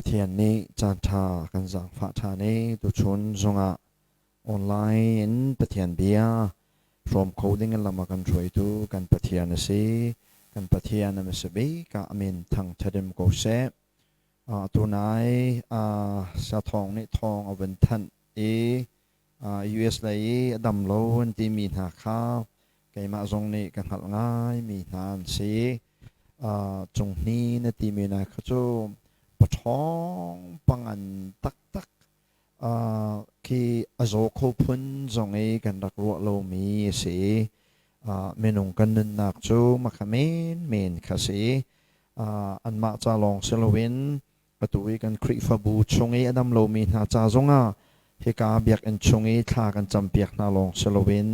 Pathian nih caanṭha kan zaangfah ṭhan i tuchun zongah online in Pathian bia hrawm kho ding in lam a kan hruaitu kan Pathian a si. Kan Pathian a hmasa bik ah a min thangṭhat in ko seh. Tunai sathawng nih thawng a vun thanh i US lei i a dam lo an timi hna kha keimah zong nih ka hngalh ngaimi hna an si. Cunghni na timi hna kha cu paṭhawng pangan taktak khi a zaw kho phun zong i kan rak ruah lomi a si. Minung kan nunnak cu makha menmen kha si. Anmah ca lawng si loin atu i kan Khrihfabu chung i a dam lomi hna ca zongah hika biakinn chung i thla kan campiak hna lawng si loin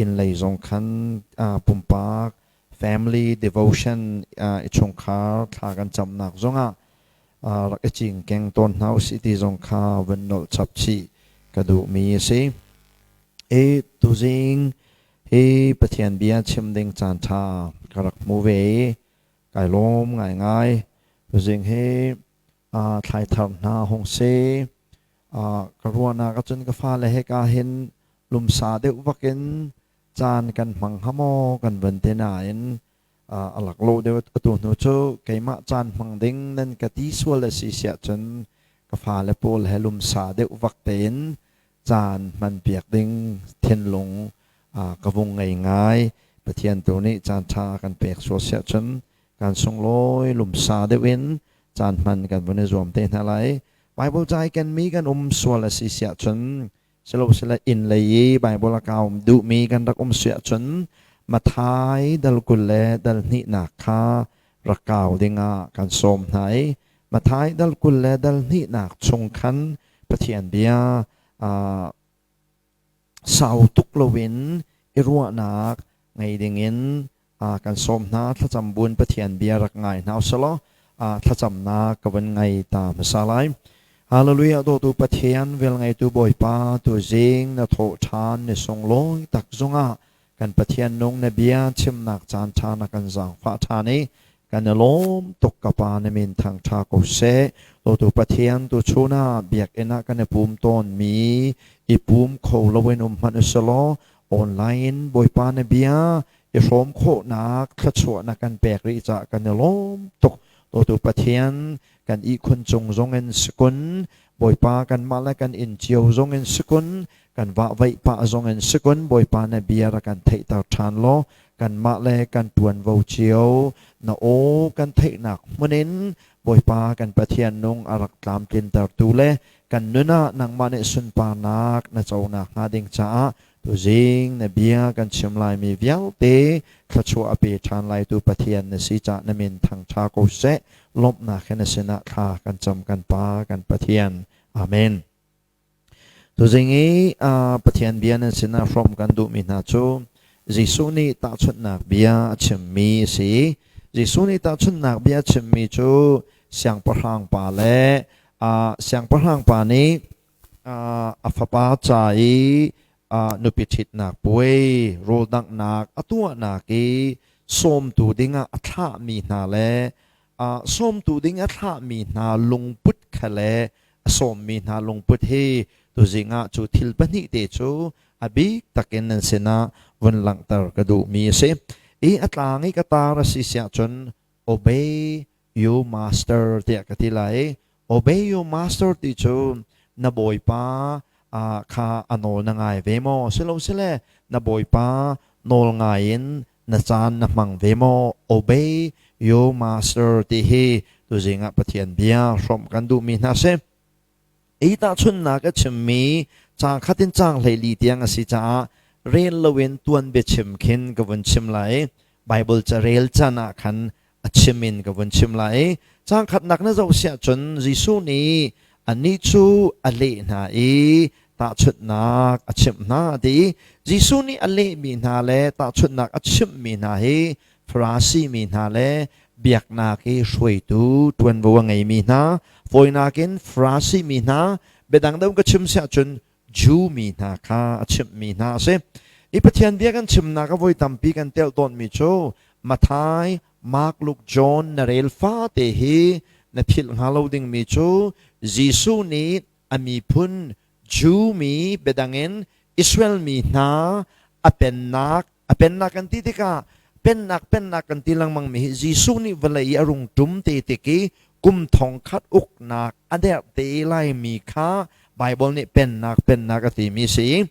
inn lei zong khan pumpak family devotion i chungkhar thla kan camnak zongah rak i cingkeng tawn hna usih ti zong kha vun nolh chap chih ka duhmi a si. I tuzing hi Pathian bia chim ding caan ṭha ka rak hmu ve i kai lawm ngaingai. Tuzing hi thlaithar hna hung si. Ka ruahnak ahcun ka fale he ka hin lumsa deuh vakin caan kan hmang hnga maw kan van ti nain a laklawh deuh. Atu hnu cu keimah caan hmang ding nan ka ti sual a si siah cun ka fale pawl he lumsa deuh vak tein caan hmanpiak ding thinlung ka vung ngei ngai. Pathian tu nih caan ṭha kan pek sual siah cun kan sunglawi lumsa deuh in caan hman kan vun i zuam te hna lai. Bible ca i kenmi kan um sual a si siah cun silosile inn lei i Bible a kaum duhmi kan rak um siah cun Mathai dal 20 le dal hnihnak kha rak kau dingah kan sawm hna i Mathai dal 20 le dal hnihnak chung khan Pathian bia sau tuk loin i ruahnak ngei dingin kan sawm hna. Thlacam buin Pathian bia rak ngai hna usalaw thlacamnak ka vun ngei ta hmasa lai. Hallelujah. Dawtu Pathian, velngeitu Bawipa, tuzing na thawh ṭhan ni sunglawi tak zungah kan Pathian nung na bia chimnak caan ṭha na kan zaangfah ṭhan i kan i lawm tuk. Ka Pa, na min thangṭha ko seh. Dawtu Pathian, tuchun ah biakinn ah kan i pum tawnmi i pum kho loin um hmanh usalaw online in Bawipa na bia i hrawm khawhnak thluachuah na kan pek rih caah kan i lawm tuk. Dawtu Pathian, kan ihkhun cung zong in sikun, Bawipa, kanmah le kan inn cio zong in sikun, kan vahvaih pah zong in sikun, Bawipa, na bia rak kan theihter ṭhan law kanmah le kan ṭuanvo cio na aw kan theihnak hmun in, Bawipa kan Pathian nung, a rak tlamtlintertu le kan nun ah nangmah nih sunparnak na conak hnga ding caah tuzing na bia kan chim laimi vialte thluachuah a pe ṭhan laitu Pathian na si caah na min thangṭha ko seh. Lawmhnak he na sinah thla kan cam, kan Pa kan Pathian. Amen. Tuzing i Pathian bia nan sinah hrawm kan duhmi hna cu Jesuh nih tahchunhnak bia a chimmi a si. Jesuh nih tahchunhnak bia a chimmi cu siangpahrang pa le siangpahrang pa nih a fapa ca i nupi ṭhitnak puai rawldanghnak a tuahnak i sawmtu dingah a thlahmi hna le sawmtu ding a thlahmi hna lungput kha le a sawmmi hna lungput hi tuzing ah cu thil pahnih te cu a bik takin nan sinah vun langhter ka duhmi a si. I a tlang i ka tar a si siah cun "Obey your master" tiah ka ti lai. "Obey your master" ti cu na bawipa kha a nawl na ngai ve maw? Silosile na bawipa nawl ngai in na caan na hmang ve maw? "Obey your master" ti hi tuzing ah Pathian bia hrawmh kan duhmi hna si. I tahchunhnak a chimmi caang khat in caang 14 tiang a si caah rel loin tuan biachim khin ka vun chim lai. Bible ca rel can ah khan a chim in ka vun chim lai. Caang khatnak na zoh siah cun Jesuh nih anih cu a leh hna i tahchunhnak a chimh hna ti. Jesuh nih a lehmi hna le tahchunhnak a chimhmi hna hi Farasi mi hna le biaknak i hruaitu ṭuanvo a ngeimi hna, fawinak in Farasi mi hna, biadang deuh ka chim siah cun Jew mi hna kha a chimhmi hna a si. I Pathian bia kan chimnak a voi tampi kan telh tawnmi cu Matthai, Mark, Luke, John na rel fate hi. Na philh hnga lo dingmi cu Jesuh nih a miphun Jew mi biadang in Israel mi hna a pennak a pennak kan ti tikah pennak pennak kan ti lengmang mi hi Jesuh nih vawlei i a rung ṭum te tik i kum thong khat uknak a derh te laimi kha Bible nih pennak pennak a timi si.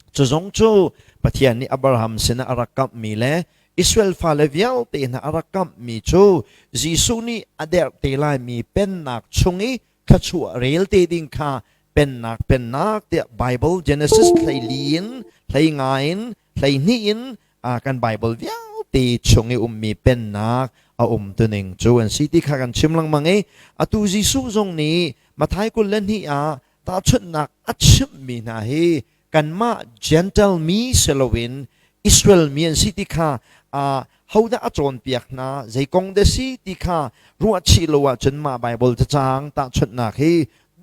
Cu zong cu Pathian nih Abraham sinah a rak kamhmi le Israel fale vialte hna a rak kamhmi cu Jesuh nih a derh te laimi pennak chung i thluachuah rel te ding kha pennak pennak tiah Bible Genesis 14 in 15 in 12 in kan Bible vialte chung i ummi pennak a um tuning cu an si ti kha kan chim lengmang i atu Jesuh zong nih Matthai 22 ah tahchunhnak a chimhmi hna hi kanmah Gentile mi si loin Israel mi an si ti kha hodah a cawnpiak hna zei kong dah si ti kha ruahchih lo ahcun mah Bible cacang tahchunhnak hi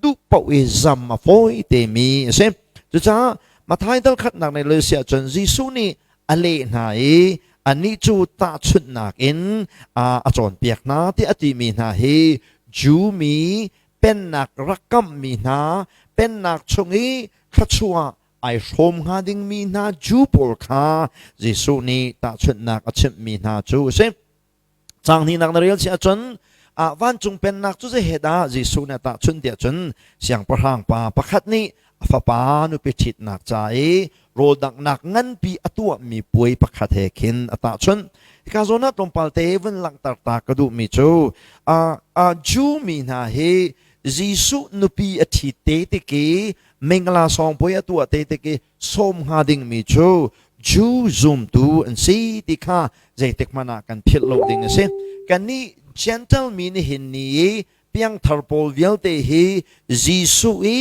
duh paoh i zam a fawi temi a si. Cucaah Matthai dal khatnak nei lo si ahcun Jesuh nih a leh hna i anih cu tahchunhnak in a cawnpiak hna ti a timi hna hi Jew mi pennak rak kamhmi hna pennak chung i thluachuah ai hrawm hnga dingmi hna Jew pawl kha Jesuh nih tahchunhnak a chimhmi hna cu a si. Caang hnihnak na rel si ahcun vancung pennak cu zei he dah Jesuh nih a tahchunh tiah cun siangpahrang pa pakhat nih a fapa nupi ṭhitnak ca i rawldanghnak nganpi a tuahmi puai pakhat he khin a tahchunh. Hika zawn ah tlawmpal te vun langhter ta ka duhmi cu Jew mi hna hi Jesuh nupi a ṭhit te tik i mingla sawng puai a tuah te tik i sawm hnga dingmi cu Jew zumtu an si ti kha zeitik hmanh ah kan philh lo ding a si. Kannih Gentile mi nihin ni i piangthar pawl vialte hi Jesuh i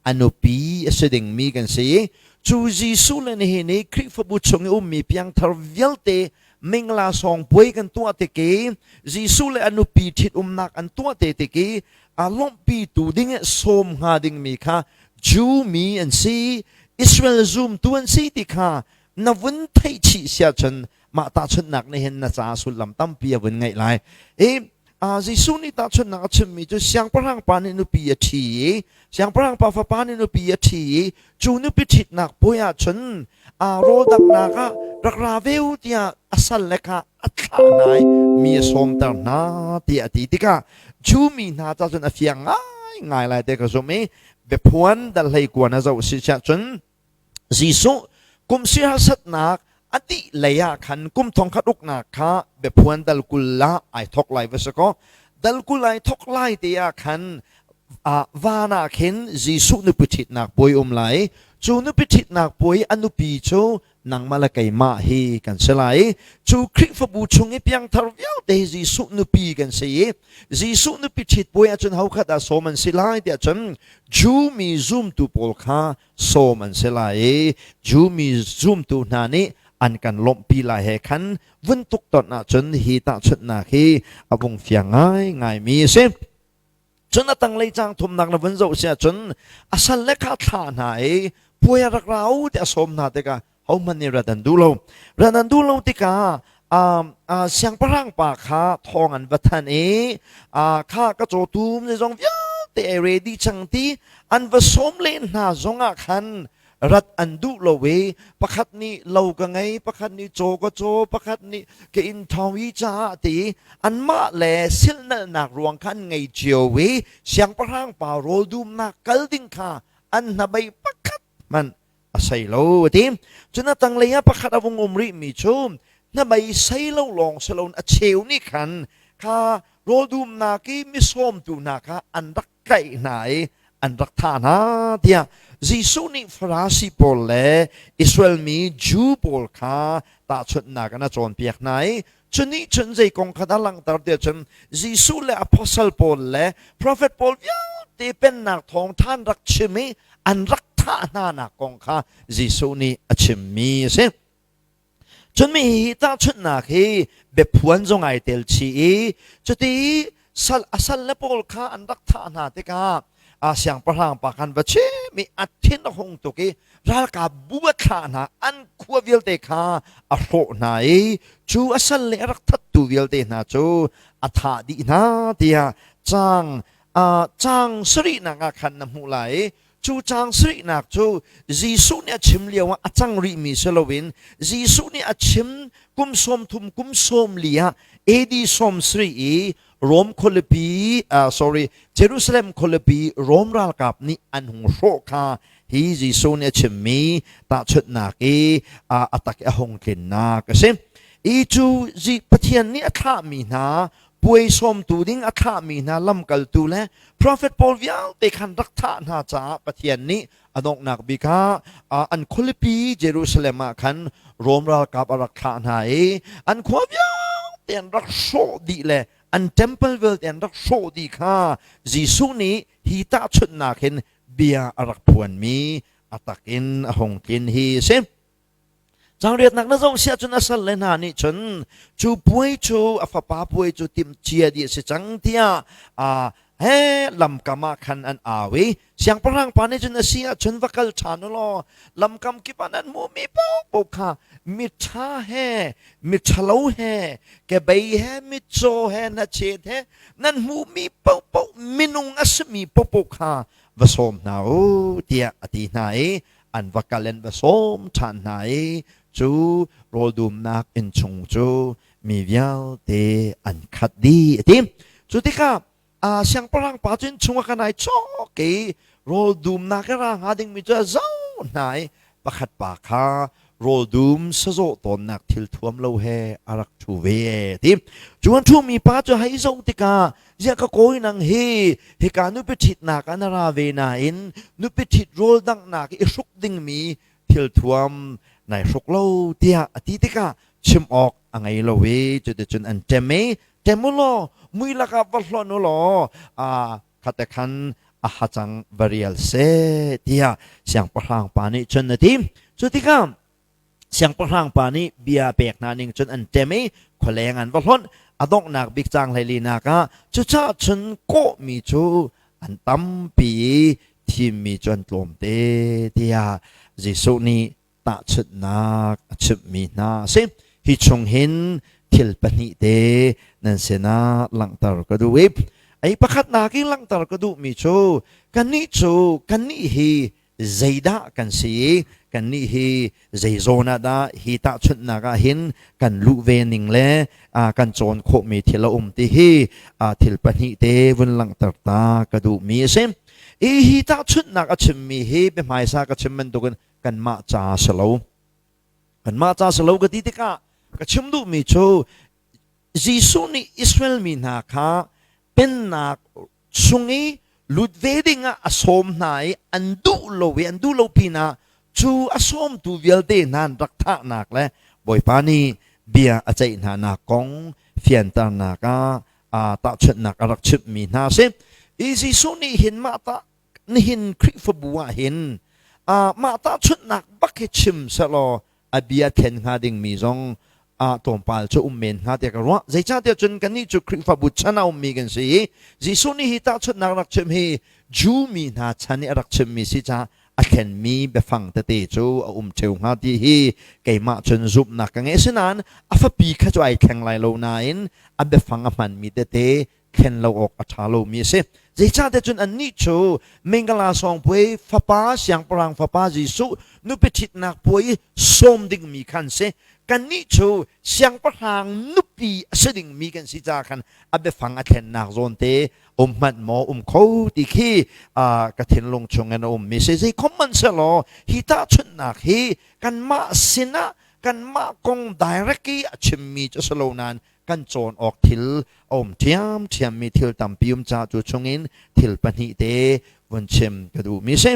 a nupi a si dingmi kan si i cu Jesuh le nihin i Khrihfabu chung i ummi piangthar vialte mingla sawng puai kan tuah tik i Jesuh le a nupi ṭhitumnak an tuah te tik i a lawmhpitu ding i sawm hnga dingmi kha Jew mi an si Israel zumtu an si ti kha na vun theih chih sia cun mah tahchunhnak nih hin na ca sullam tampi a vun ngeih lai i Jesuh nih tahchunhnak a chimmi cu siangpahrang pa nih nupi a ṭhi i siangpahrang pa fapa nih nupi a ṭhi i cu nupi ṭhitnak puai ahcun rawl danghnak ah rak ra ve u tiah a salle kha a thlah hna i mi a sawmter hna tiah a ti tikah Jew mi hna ca cun a fiang ngaingai lai te ka zumh i biaphuan dal hlei kuan a zoh si cun Jesuh kum siharsatnak a dih lei ah khan kum thongkhat uknak kha biaphuan dal 20 ah ai thok lai va si kaw dal 20 ai thok lai te ah khan van ah khin Jesuh nupi ṭhitnak puai um lai. Cu nupi ṭhitnak puai a nupi cu nangmah le keimah hi kan si lai. Cu Khrihfabu chung i piangthar vialte hi Jesuh nupi kan si i Jesuh nupi ṭhit puai ahcun hokhat ah sawm an si lai tiah cun Jew mi zumtu pawl kha sawm an si lai i Jew mi zumtu hna nih an kan lawmhpi lai he khan vun tuktonh ahcun hi tahchunhnak hi a vung fiang ngaingaimi a si. Cun a tanglei caang thumnak na vun zoh si ahcun a salle kha a thlah hna i puai a rak ra u tiah a sawm hna tikah hohmanh nih rat an duh lo. Rat an duh lo tikah siangpahrang pa kha thawng an va thanh i kha ka cawtum zeizong vialte ei ready cang ti an va sawm len hna zongah khan rat an duh lo i pakhat nih lo ka ngei pakhat nih caw ka caw pakhat nih ka inn thawng i caah ti anmah le silhnalhnak ruang kha an ngei cio i siangpahrang pa rawl dumnak kal ding kha an hnabei pakhat hmanh a sei lo a ti. Cun a tanglei ah pakhat a vung um rihmi cu hnabei sei lo lawng si loin a cheu nih khan kha rawldumnak i misawmtu hna kha an rak tlaih hna i an rak thah hna tiah Jesuh nih Farasi pawl le Israel mi Jew pawl kha tahchunhnak in a cawnpiak hna i cu nih cun zei kong kha dah langhter tiah cun Jesuh le apostle pawl le prophet pawl vialte pennak thawngṭha an rak chim i an rak thah hna nak kong kha Jesuh nih a chimmi a si. Cun mi hi tahchunhnak hi biaphuan zong ai tel chih i cuti sal a sal le pawl kha an rak thah hna tikah a siangpahrang pa khan va chim i a thin a hung tuk i ralkap bu a thlah hna an khua vialte kha a hrawh hna i cu a sal le a rak thattu vialte hna cu a thah dih hna tiah. Caang caang sarihnak ah khan na hmuh lai i cu caang sarihnak cu Jesuh nih a chim lio ah a cang rihmi si loin Jesuh nih a chim kum 30 kum 40 ah AD 70 i Rom khualipi sorry Jerusalem khualipi Rom ralkap nih an hung hrawh kha hi Jesuh nih a chimmi tahchunhnak i a tak i a hung tlinnak a si. I cu Pathian nih a thlahmi hna puai sawmtu ding a thlahmi hna lamkaltu le profet pawl vialte khan rak thah hna caah Pathian nih a donghnak bik ah an khualipi Jerusalem ah khan Rom ralkap a rak thlah hna i an khua vialte an rak hrawh dih le an temple vialte an rak hrawh dih kha Jesuh nih hi tahchunhnak hin bia a rak phuanmi a tak in a hung tlin hi a si. Cangriatnak na zoh siah cun a sal le hna nih cun cu puai cu a fapa puai cu timh cia dih a si cang tiah he lamkam ah khan an au i siangpahrang pa nih cun a si ahcun va kal ṭhan u law lamkam kip ah nan hmuhmi paohpaoh kha miṭha he miṭhalo he kebei he mitcaw he hnachet he nan hmuhmi paohpaoh minung a simi paohpaoh kha va sawm hna u tiah a ti hna i an va kal in va sawm ṭhan hna i cu rawldumnak inn chung cu mi vialte an khat dih a ti. Cu tikah siangpahrang pa cu inn chung ah kan ai chawk i rawldumnak i ra hnga dingmi cu a zoh hna i pakhat pa kha rawldum sazawh tawnnak thil thuam lo he a rak ṭhu ve ti. Cu an ṭhumi pa cu hei zoh tikah ziah ka kawi nang hi hika nupi ṭhitnak ah na ra ve nain nupi ṭhit rawl danghnak i hruk dingmi thil thuam nai hruk lo tiah a ti tikah chim awk a ngei lo i cuticun an ṭem i ṭem u law mui lakah va hlonh u law khate khan a hacang va rial seh tiah siangpahrang pa nih cun a ti. Cu tikah siangpahrang pa nih bia pek hna ning cun an ṭem i khualeng an va hlonh. A donghnak bik caang hleilinak ah cucaah cun kawhmi cu an tampi i thimmi cu an tlawmte tiah Jesuh nih tahchunhnak a chimhmi hna a si. Hi chung hin thil pahnih te nan sinah langhter ka duh i ei pakhatnak i langhter ka duhmi cu kannih cu kannih hi zeidah kan si i kannih hi zei zawn ah dah hi tahchunhnak ah hin kan luh ve ning le kan cawn khawhmi thil a um ti hi thil pahnih te vun langhter ta ka duhmi a si. I hi tahchunhnak a chimmi hi biahmaisa ka chim bantukin kanmah ca si lo. Kanmah ca si lo ka ti tikah ka chim duhmi cu Jesuh nih Israel mi hna kha pennak chung i lut ve dingah a sawm hna i an duh lo i an duh lo pinah cu a sawmtu vialte hna an rak thahnak le Bawipa nih bia a ceih hna nak kong fianternak ah tahchunhnak a rak chimhmi hna a si. I Jesuh nih hin mah tah nihin Khrihfabu ah hin mah tahchunhnak bak hi chim sehlaw a bia thlen hnga dingmi zong tlawmpal cu um men hnga tiah ka ruah. Zeicahtiah cun kannih cu Khrihfabu chan a ummi kan si i Jesuh nih hi tahchunhnak rak chim hi Jew mi hna chan i a rak chimmi si caah a thlenmi biafang tete cu a um ṭheu hnga ti hi keimah cun zumhnak ka ngei. Asinain a fapi kha cu ai thleng lai lo nain a biafang a hmanmi tete thlen lo awk a ṭha lomi a si. Zeicahtiah cun annih cu Mingala sawngpuai fapa siangpahrang fapa Jesuh nupi ṭhitnak puai i sawm dingmi kha an si. Kannih cu siangpahrang nupi a si dingmi kan si caah khan a biafang a thlennak zawn te um hmanh maw um kho ti khi ka thinlung chungin a ummi si. Zeikhom hmanhsehlaw hi tahchunhnak hi kanmah sinah kanmah kong direct i a chimmi cu a si lo nain kan cawn awk thil a um ṭhiamṭhiammi thil tampi um caah cu chungin thil pahnih te vun chim ka duhmi si.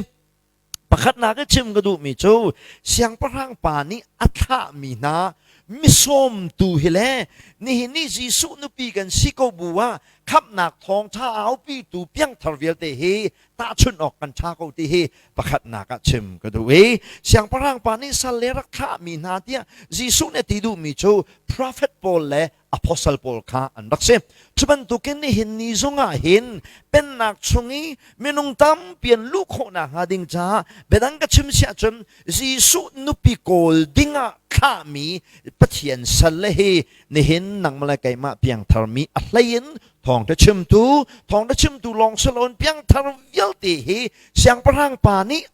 Pakhatnak i chim ka duhmi cu siangpahrang pa nih a thlahmi hna misawmtu hi le nihin ni Jesuh nupi kan si ko bu ah khamhnak thawngṭha aupitu piangthar vialte hi tahchunh awk kan ṭha ko ti hi pakhatnak ah chim ka duh i siangpahrang pa nih sal le rak thlahmi hna tiah Jesuh nih a ti duhmi cu prophet pawl le apostle pawl kha an rak si. Cu bantukin nihin ni zongah hin pennak chung i minung tampi an luh khawhnak hnga ding caah biadang ka chim siah cun Jesuh nupi kawl dingah thlahmi Pathian sal le hi nihin nangmah le keimah piangthar mi a hlei in thawngtha chimtu thawngtha chimtu lawng si loin piangthar vialte hi siangpahrang pa nih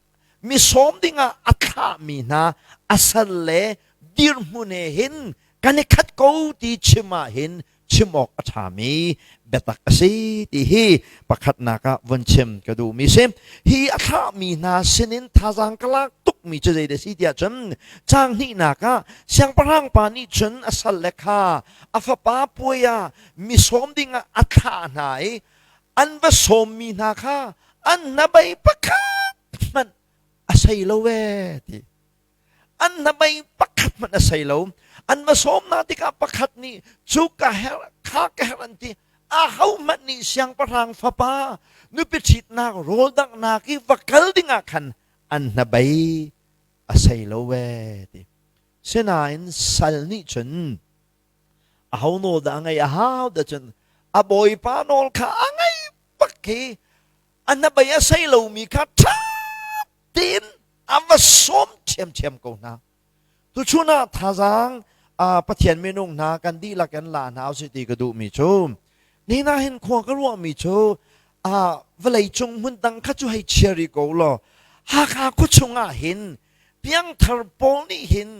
mi sawm dingah a thlahmi hna a sal le dirhmun he hin kan i khat ko ti chim ah hin chim awk a ṭhami biatak a si ti hi pakhatnak ah vun chim ka duhmi si. Hi a thlahmi hna sinin thazaang ka lak tukmi cu zei dah si tiah cun caang hnihnak ah siangpahrang pa nih cun a salle kha a fapa puai ah mi sawm dingah a thlah hna i an va sawmmi hna kha an hnabei pakhat hmanh a sei lo ee ti. An hnabei pakhat hmanh a sei lo. An va sawm hna tikah pakhat nih cu ka herh, kha ka herh an ti. Ahohmanh nih siangpahrang fapa nupi ṭhitnak rawl danghnak i va kal dingah khan an hnabei a sei lo ee ti. Sinain sal nih cun aho nawl dah a ngaih a hau dah cun a bawipa nawl kha a ngaih bak khi a hnabei a sei lomi kha ṭha tein a va sawm ṭhiamṭhiam ko hna. Tuchun ah thazaang Pathian minung hna kan dihlak in la hna usih ti ka duhmi cu nina hin khua ka ruahmi cu vawlei cung hmun dang kha cu hei chia rih ko law Hakha khuachung ah hin piangthar pawl nih hin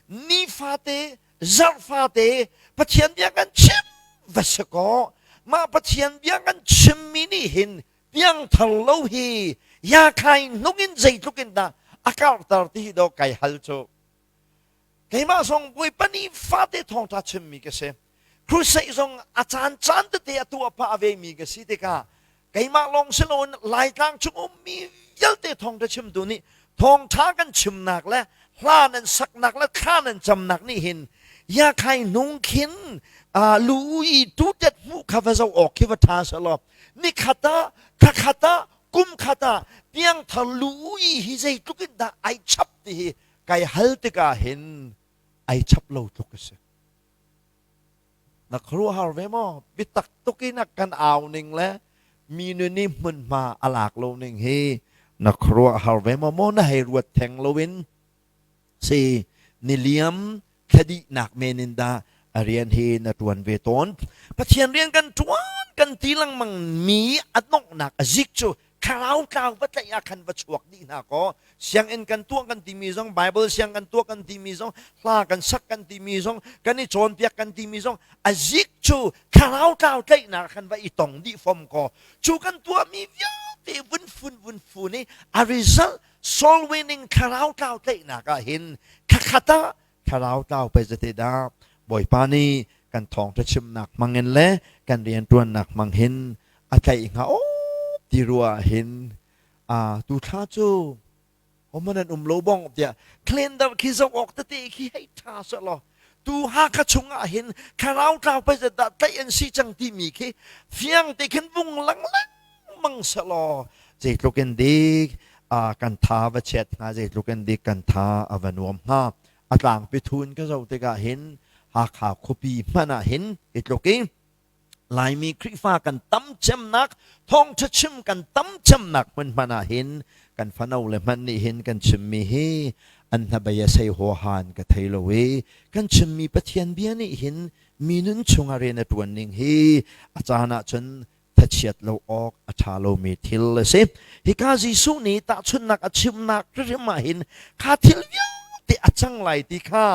nifate zarhfate Pathian bia kan chim va si kaw mah Pathian bia kan chimmi nih hin piangthar lo hi yakhai hnung in zeitluk in dah a karhter ti hi dawh kai hal cu. Keimah zong Bawipa nih fate thawngṭha chimmi ka si. Crusade zong a caan caan tete a tuah pah ve mi ka si tikah keimah lawng si loin Laitlang chung ummi vialte thawngṭha chimtu nih thawngṭha kan chimnak le hla nan saknak le thla nan camnak nih hin yakhai hnung khin lu i tutet hmuh kha va zoh awk khi va ṭha selaw nikhat ah thakhat ah kum khat ah piangthar lu i hi zeitluk in dah ai chap ti hi kai hal tikah hin ai chap lo tluk a si. Na khuaruahhar ve maw? Biatak tuk in a kan au ning le mi nun nih hmunhma a lak lo ning hi na khuaruahhar ve maw? Maw na hei ruat theng loin si niliam thladihnak men in dah a rian hi na ṭuan ve tawn. Pathian rian kan ṭuan kan ti lengmang mi a donghnak a zik cu thlarau tlau va tlaih ah khan va chuak dih hna kaw sianginn kan tuah kan timi zong Bible siang kan tuah kan timi zong hla kan sak kan timi zong kan i cawnpiak kan timi zong a zik cu thlarau tlau tlaihnak khan va i tong dih fom kaw cu kan tuahmi vialte vun fun vun fun i a result soul winning thlarau tlau tlaihnak ah hin khakhat ah thlarau tlau pe zate dah Bawipa nih kan thawngṭha chimnak hmangin le kan rianṭuannak hmang hin a tlaih hnga aw ti ruah hin a tu thla cu homan an um lo bong tiah calendar khi zoh awk tete khi hei ṭha selaw tu Hakha chung ah hin thlarau tlau pe zat dah tlaih an si cang timi khi fiang te khin vung lang lengmang selaw zeitluk in dik kan tha va chiat hnga zeitluk in dik kan tha a va nuam hnga. A tlangpi thun ka zoh tikah hin Hakha khuapi hmanh ah hin hi tluk i Laimi Khrihfa kan tam cemnak thawngṭha chim kan tam cemnak hmun hmanh ah hin kan fano le hmanh nih hin kan chimmi hi an hnabei a sei huahan ka thei lo i kan chimmi Pathian bia nih hin mi nun chungah rian a ṭuan ning hi a caan ah cun thachiat lo awk a ṭha lomi thil a si. Hika Jesuh nih tahchunhnak a chimnak hrimhrim ah hin kha thil vialte a cang lai ti kha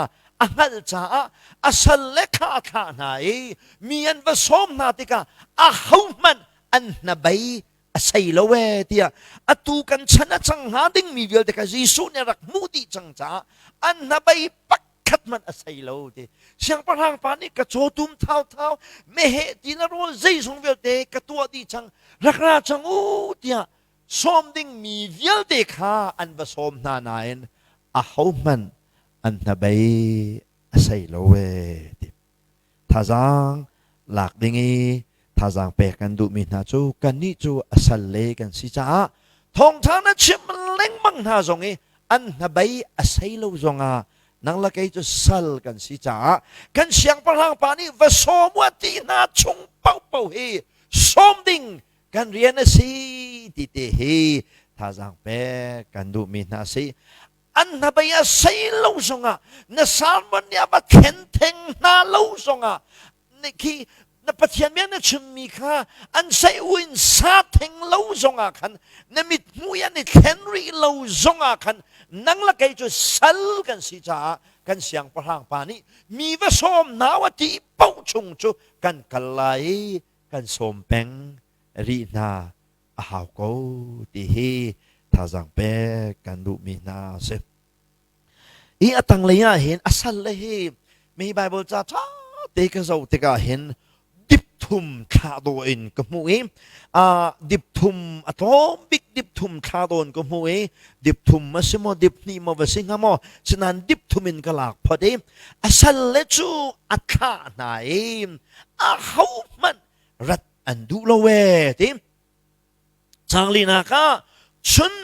a hngalh caah a salle kha a thlah hna i mi an va sawm hna tikah ahohmanh an hnabei a sei lo ee tiah atu kan chan a cang hnga dingmi vialte kha Jesuh nih a rak hmuh dih cang caah an hnabei pak khat hmanh a sei lo ti. Siangpahrang pa nih ka cawtum thauthau meheh ti na rawl zeizong vialte ka tuah dih cang, rak ra cang u tiah sawm ding mi vialte kha an va sawm hna nain ahohmanh an hnabei a sei lo ee ti. Thazaang lak ding i thazaang pek kan duhmi hna cu kannih cu a salle kan si caah thawngṭha na chimh lengmang hna zong i an hnabei a sei lo zongah nang le kei cu sal kan si caah kan siangpahrang pa nih va sawm u ti hna chung paohpaoh hi sawm ding kan rian a si ti te hi thazaang pek kan duhmi hna si. An hnabei a sei lo zongah, na sermon nih a va thlen theng hna lo zongah, khi na Pathian bia na chimmi kha an sei u in sa theng lo zongah khan, na mithmuh an i thlen rih lo zongah khan, nang le kei cu sal kan si caah kan siangpahrang pa nih mi va sawm hna a ti paoh chung cu kan kal lai i kan sawm peng rih hna a hau ko ti hi thazaang pek kan duhmi hna a si. Hi a tanglei ah hin a sal le hi mi Bible ca ṭha te ka zoh tikah hin dipthum thla dawh in ka hmuh i dipthum a tlawm bik dipthum thla dawn ka hmuh i dipthum a si maw diphnih maw va si hnga maw sinain dipthum in ka lak phot i a sal le cu a thlah hna i a ho hmanh rat an duh lo ee ti Changlinak ah chun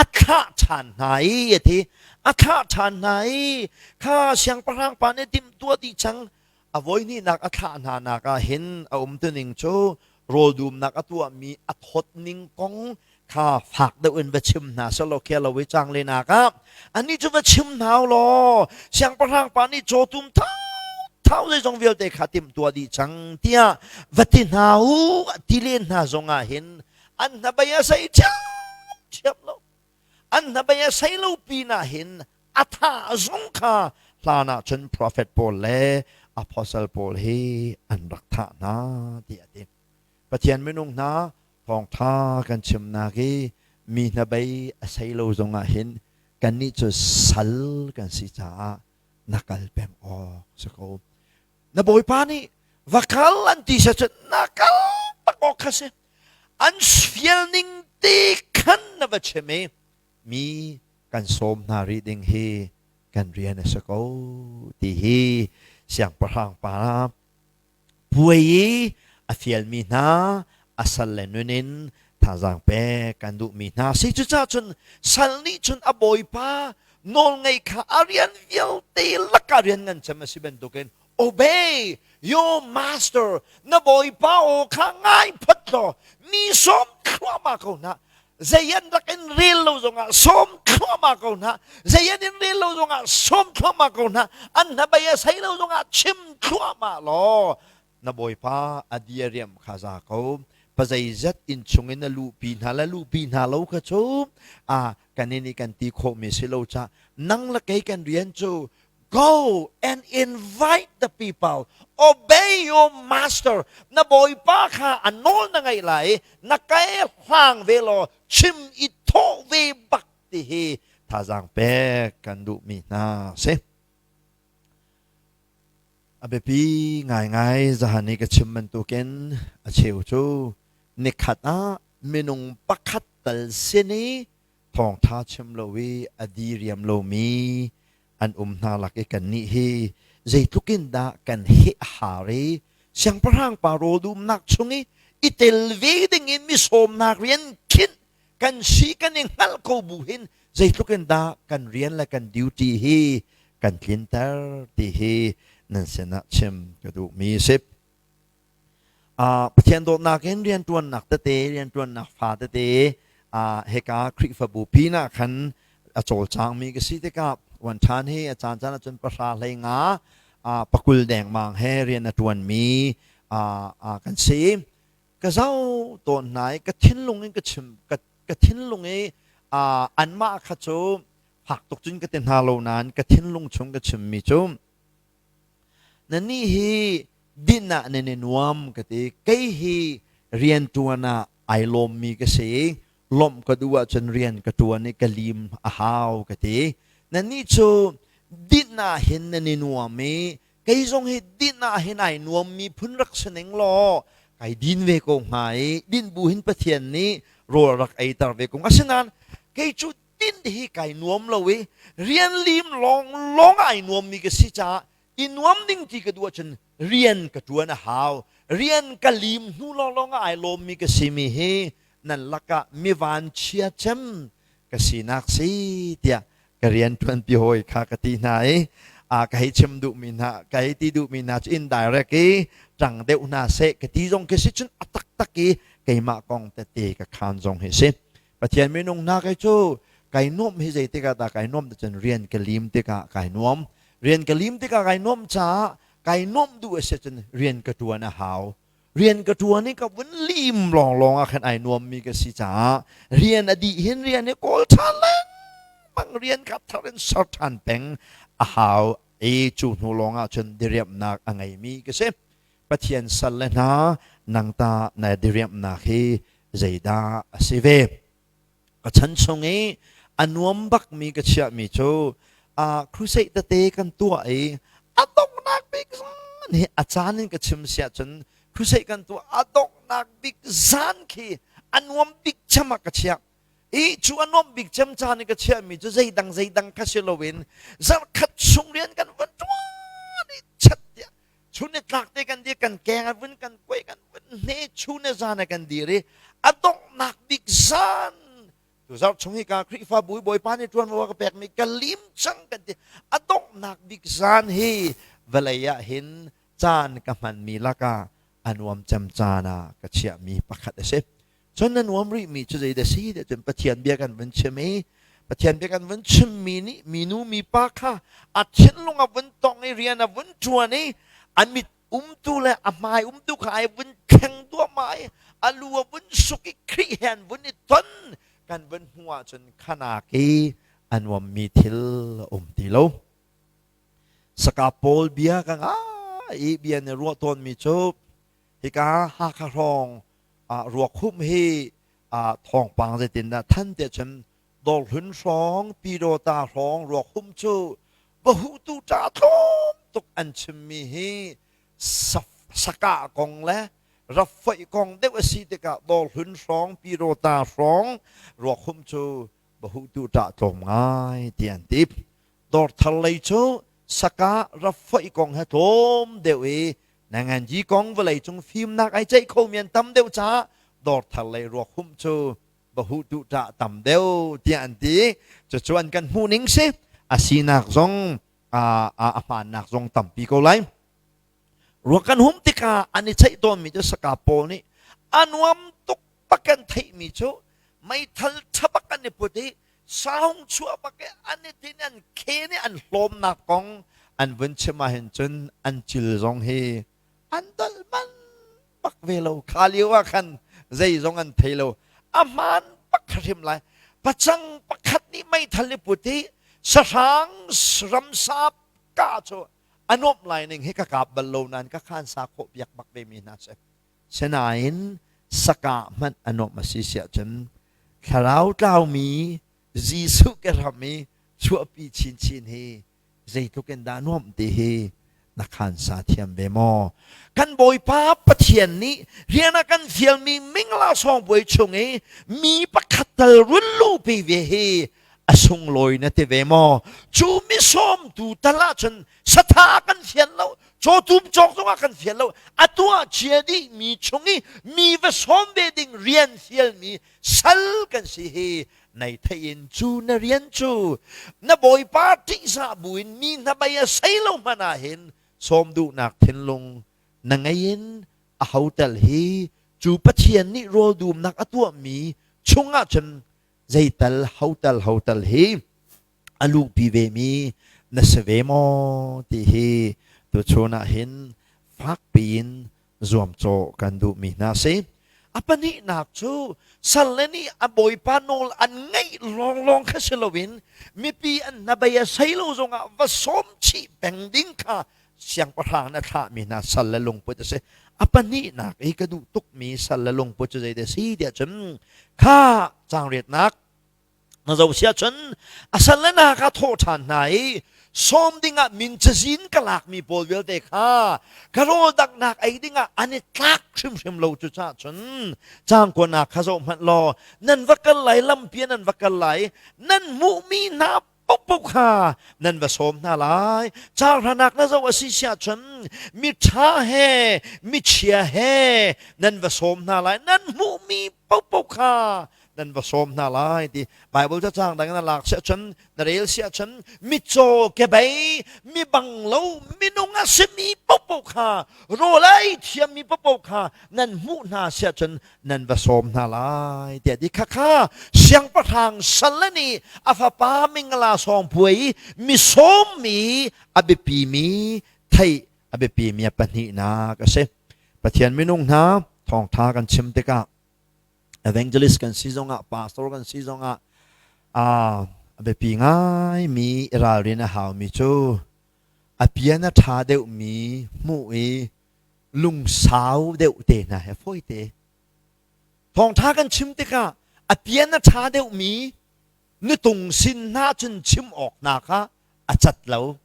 a thlah ṭhan hna i a ti. A thlah ṭhan hna i kha siangpahrang pa nih timhtuah dih cang. A voihnihnak a thlah hna nak ah hin a umtuning cu rawl dumnak a tuahmi a thawt ning kong kha fak deuh in va chim hna selaw khia lo i changlinak ah anih cu va chim hna u law siangpahrang pa nih cawtum thau thau zeizong vialte kha timhtuah dih cang tiah va ti hna u ti len hna zong ah hin an hnabei a sei ṭhiamṭhiam lo. An hnabei a sei lo pinah hin a thah zong kha hlan ah cun profet pawl le apostle pawl hi an rak thah hna tiah a ti. Pathian minung hna thawngṭha kan chimnak i mi hnabei a sei lo zongah hin kannih cu sal kan si caah na kal peng awk si ko. Na bawipa nih va kal an ti seh cun na kal bak awk kha si. An fial ning te khan na va chim i mi kan sawm hna rih ding hi kan rian a si ko ti hi siangpahrang pa puai i a fialmi hna a sal le nun in thazaang pek kan duhmi hna si. Cucaah cun sal nih cun a bawipa nawlngeih kha a rian vialte lakah rian ngan cem a si bantukin obey your master, na bawipa aw kha ngai phot law mi sawm thluahmah ko hna. Zei an rak in rel lo zongah sawm thluahmah ko hna. Zei an in rel lo zongah sawm thluahmah ko hna. An hnabei a sei lo zongah chim thluahmah law na bawipa a diariam kha za ko. Pazeizat inn chung in a luhpi hna le luhpi hna lo kha cu a kan in i kan ti khawhmi si lo ca nang le kei kan rian cu go and invite the people. Obey your master. Na bawipa kha a nawl na ngaih lai, na kai hlang ve law chim i thawh ve bak ti hi thazaang pek kan duhmi hna si. A biapi ngaingai zahan i ka chim bantukin a cheu cu nikhat ah minung pakhat tal sin i thawngtha chim lo i a diriam lomi an um hna lak i kannih hi zeitluk in dah kan heh a har i siangpahrang pa rawldumnak chung i i tel ve ding in mi sawmnak rian khinh kan si kan i hngalh ko bu hin zeitluk in dah kan rian le kan duty hi kan tlinter ti hi nan sinah chim ka duhmi a si. Pathian dawtnak in rianṭuannak tete, rianṭuannak fa tete hika Khrihfabu pinah khan a cawlcangmi ka si tikah uan ṭhan hi a caan caan ahcun pahra hlei nga pakul dengmang he rian a ṭuanmi kan si. Ka zoh tawn hna i ka thinlung in ka chim ka thinlung i anmah kha cu fak tuk cun ka ti hna lo nain ka thinlung chung ka chimmi cu Nannih hi dinh ah nan i nuam ka ti. Kei hi rianṭuan ah ai lawmmi ka si. Lawmh ka duh ahcun rian ka ṭuan i ka lim a hau ka ti. Nannih cu dinh ah hin nan i nuam i kei zong hi dinh ah hin ai nuammi phun rak si ning law kai din ve ko hnga i dinh bu hin Pathian nih rawl rak eiter ve ko. Asinain kei cu tin hi kai nuam lo i rian lim lawng lawng ai nuammi ka si caah i nuam ding ti ka duh ahcun rian ka ṭuan a hau. Rian ka lim hnu lawnglawng ah ai lawmmi ka simi hi nan lakah mi vanchia cem ka sinak si tiah ka rian ṭuanpi hawi kha ka ti hna i a ka hei chim duhmi hna ka hei ti duhmi hna cu indirect i ṭang deuh hna seh ka ti zong khi si cun a taktak i keimah kong tete ka khaan zong hi si. Pathian minung hna kei cu Kai nuamh hi zei tikah dah kai nuamh cun rian ka lim tikah kai nuam. Rian ka lim tikah kai nuamh caah kai nuamh duh a si cun rian ka ṭuan a hau. Rian ka ṭuan i ka vun lim lawnglawng ah khan ai nuammi ka si caah rian a dih hin rian hi kawl ṭhan lengmang, rian kha thar in ser ṭhan peng a hau i cu hnu lawng ah cun diriamhnak a ngeimi ka si. Pathian salle hna, nang ta na diriamhnak hi zeidah a si ve? Ka chan chung i a nuam bakmi ka chiahmi cu crusade tete kan tuah i a donghnak bik zan hi a caan in ka chim siah cun crusade kan tuah a donghnak bik zan khi a nuam bik cem ah ka chiah. I cu a nuam bik cem caan i ka chiahmi cu zeidang zeidang kha si loin zarhkhat chung rian kan van ṭuan i chat tiah chun ni tlak te kan dir, kan keng a vun kan kuai, kan vun hne, chun le zan kan dir i a donghnak bik zan tu zarh chung hi ka Khrihfabu Bawipa nih ṭuanvo a ka pekmi ka lim cang kan ti. A donghnak bik zan hi vawlei ah hin caan ka hmanmi lakah a nuam cem caan ah ka chiahmi pakhat a si. Cun na nuam rihmi cu zeidah si tiah cun Pathian bia kan vun chim i Pathian bia kan vun chimmi nih minu mipa kha a thinlung a vun tong i rian a vun ṭuan i a mit umtu le a hmai umtu kha ai vun thleng duahmah i a lu a vun suk i Khrih he an vun i ton kan vun hmuh ahcun khanak i a nuammi thil a um ti lo. Saka pawl bia ka ngai i bia na ruah tawnmi cu hika Hakha hrawng ruakhumh hi thawngpang zeitindah than tiah cun Dawrhlun hrawng, Pyidawta hrawng ruakhumh cu bahutu ṭa tlawm tuk an chimmi hi sakah kong le rafoih kong deuh a si tikah Dawrhlun hrawng, Pyidawta hrawng ruakhumh cu bahutu ṭah tlawm ngai ti an ti. Dawrthar lei cu sakah rafoih kong he tlawm deuh i Nanganji kong vawleicung fimnak ai ceih khomi an tam deuh caah dawrthar lei ruak humh cu bahu tuhṭah tam deuh tiah an ti. Cucu an kan hmuh ning si. A sinak zong a hmaannak zong tampi ko lai. Ruak kan hum tikah an i ceih tawnmi cu saka pawl nih a nuam tuk bak kan theihmi cu meithal ṭha bak an i put i saung chuah bak i an i tin, an khen i an hlawmnak kong an vun chim ahhin cun an cil zong hi an dolh man bak ve lo. Kha lio ah khan zei zong an thei lo. A hmaan bak hrim lai. Pacang pakhat nih meithal i put i sahrang ramsa ka cu a nuamh lai ning hi ka kap bal lo nain ka khan sa khawh piak bak ve mi hna si. Sinain sakah hmanh a nuamh a si siah cun thlarau tlaumi Jesuh ke ram i chuahpi chinchin hi zeitluk in dah nuamh ti hi na khansa thiam ve maw? Kan Bawipa Pathian nih rian a kan fialmi mingla sawngbuai chung i mi pakhat tal run luhpi ve hi a sunglawi na ti ve maw? Cu mi sawmtu tal ahcun satha kan fian lo, cawtum cawk zongah kan fial lo. A tuah cia dih mi chung i mi va sawm ve ding rian fialmi sal kan si hi nei theih in cu na rian cu na bawipa ṭihzah buin mi hnabei a sei lo hmanh ah hin sawm duhnak thinlung na ngei in a hotel hi cu Pathian nih rawl dumnak a tuahmi chungah cun zeital hotel hotel hi a luhpi vemi na si ve maw ti hi tuchun ah hin fakpi in zuamcawh kan duhmi hna si. A pahnihnak cu salle nih a bawipa nawl an ngaih lawnglawng kha si loin mipi an hnabei a sei lo zongah va sawm chih peng ding kha siangpahrang na thlahmi hna salle lungput a si. A pahnihnak i ka duh tukmi salle lungput cu zeidah a si tiah cun kha caangriatnak Na zoh si ahcun a salle hna kha thawh ṭhan hna i sawm dingah min cazin ka lakmi pawl vialte kha ka rawl danghnak ei dingah an i tlak hrimhrim lo. Cucaah cun caangkuanak kha zoh hmanh law nan va kal lai, lampi ah nan va kal lai, nan hmuhmi hna paohpaoh kha nan va sawm hna lai. Caanghranak na zoh a si si ahcun miṭha he michia he nan va sawm hna lai, nan hmuhmi paohpaoh kha. Nan va sawm hna lai ti Bible cacang dang na lak siah cun, na rel siah cun, mitcaw kebei mi bang lo minung a simi popo kha, rawl ei thiammi popo kha nan hmuh hna siah cun nan va sawm hna lai tiah ti. Khakha siangpahrang sal nih a fapa mingala sawng puai mi sawmmi a biapimi theih a biapimi a pahnihnak a si. Pathian minung hna, thawngtha kan chim tikah, evangelist kan si zongah, pastor kan si zongah, a biapi ngaimi i ralrin a haumi cu a pian a ṭha deuhmi hmuh i lungsau deuh te hna he fawite. Thawngṭha kan chim tikah a pian a ṭha deuhmi nutung sin hna cun chim awk hna kha a cat lo.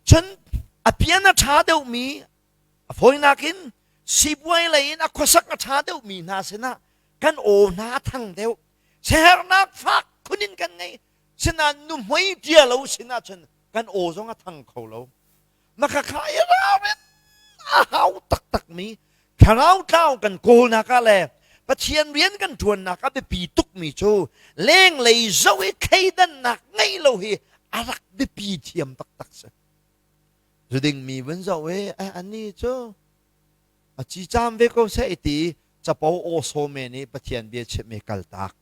Cun a pian a ṭha deuhmi, a fawinak in sipuai lei in a khuasak a ṭha deuhmi hna sinah kan aw hna a thang deuh. Siaherhnak fak khun in kan ngei. Sinain nuhmei ṭia lo sinah cun kan aw zong a thang kho lo. Makhakha i ralrin a hau taktakmi thlarau tlau kan kawlnak ah le Pathian rian kan ṭuannak ah biapi tukmi cu lenglei zoh i thleidannak ngeih lo hi a rak biapi thiam taktak si. Zuding mi vun zoh i ani cu a ci caam ve ko seh ti capo aw saw men i Pathian bia chimh i kaltak.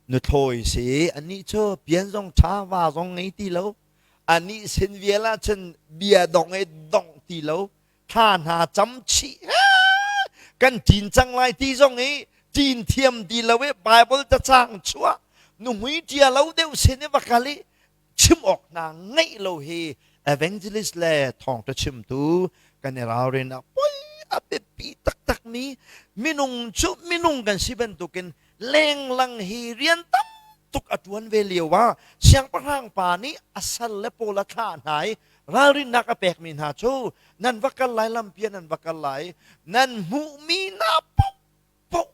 Nuthlawi si, anih cu pian zong ṭha, va zong ngei ti lo. Anih sin vial ah cun bia dong i dongh ti lo, thla hna cam chih, kan ṭin cang lai ti zong i ṭin thiam ti lo i Bible cacang chuah nuhmui ṭia lo deuh sin i va kal i chim awk hna ngeih lo hi evangelist le thawngṭha chimtu kan i ralrin ah poi a biapi taktakmi. Minung cu minung kan si bantukin lenglang hi rian tam tuk a ṭuan ve lio ah siangpahrang pa nih a sal le pawl a thlah hna i ralrinnak a pekmi hna cu nan va kal lai, lampi ah nan va kal lai, nan hmuhmi hna paoh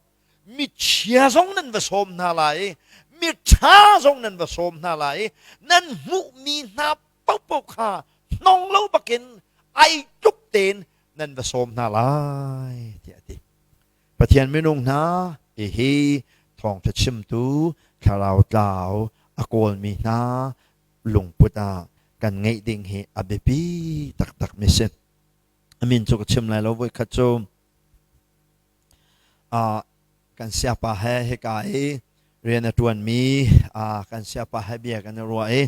michia zong nan va sawm hna lai, miṭha zong nan va sawm hna lai, nan hmuhmi hna paohpaoh kha hnong lo bakin ai tluk tein nan va sawm hna lai tiah a ti. Pathian minung hna, hihi thawngṭha chimtu thlarau tlau a kawlmi hna lungput ah kan ngeih ding hi a biapi taktak mi si. A min cu ka chim lai lo. Voikhat cu kan siapa he hika i rian a ṭuanmi kan siapa he bia kan i ruah i,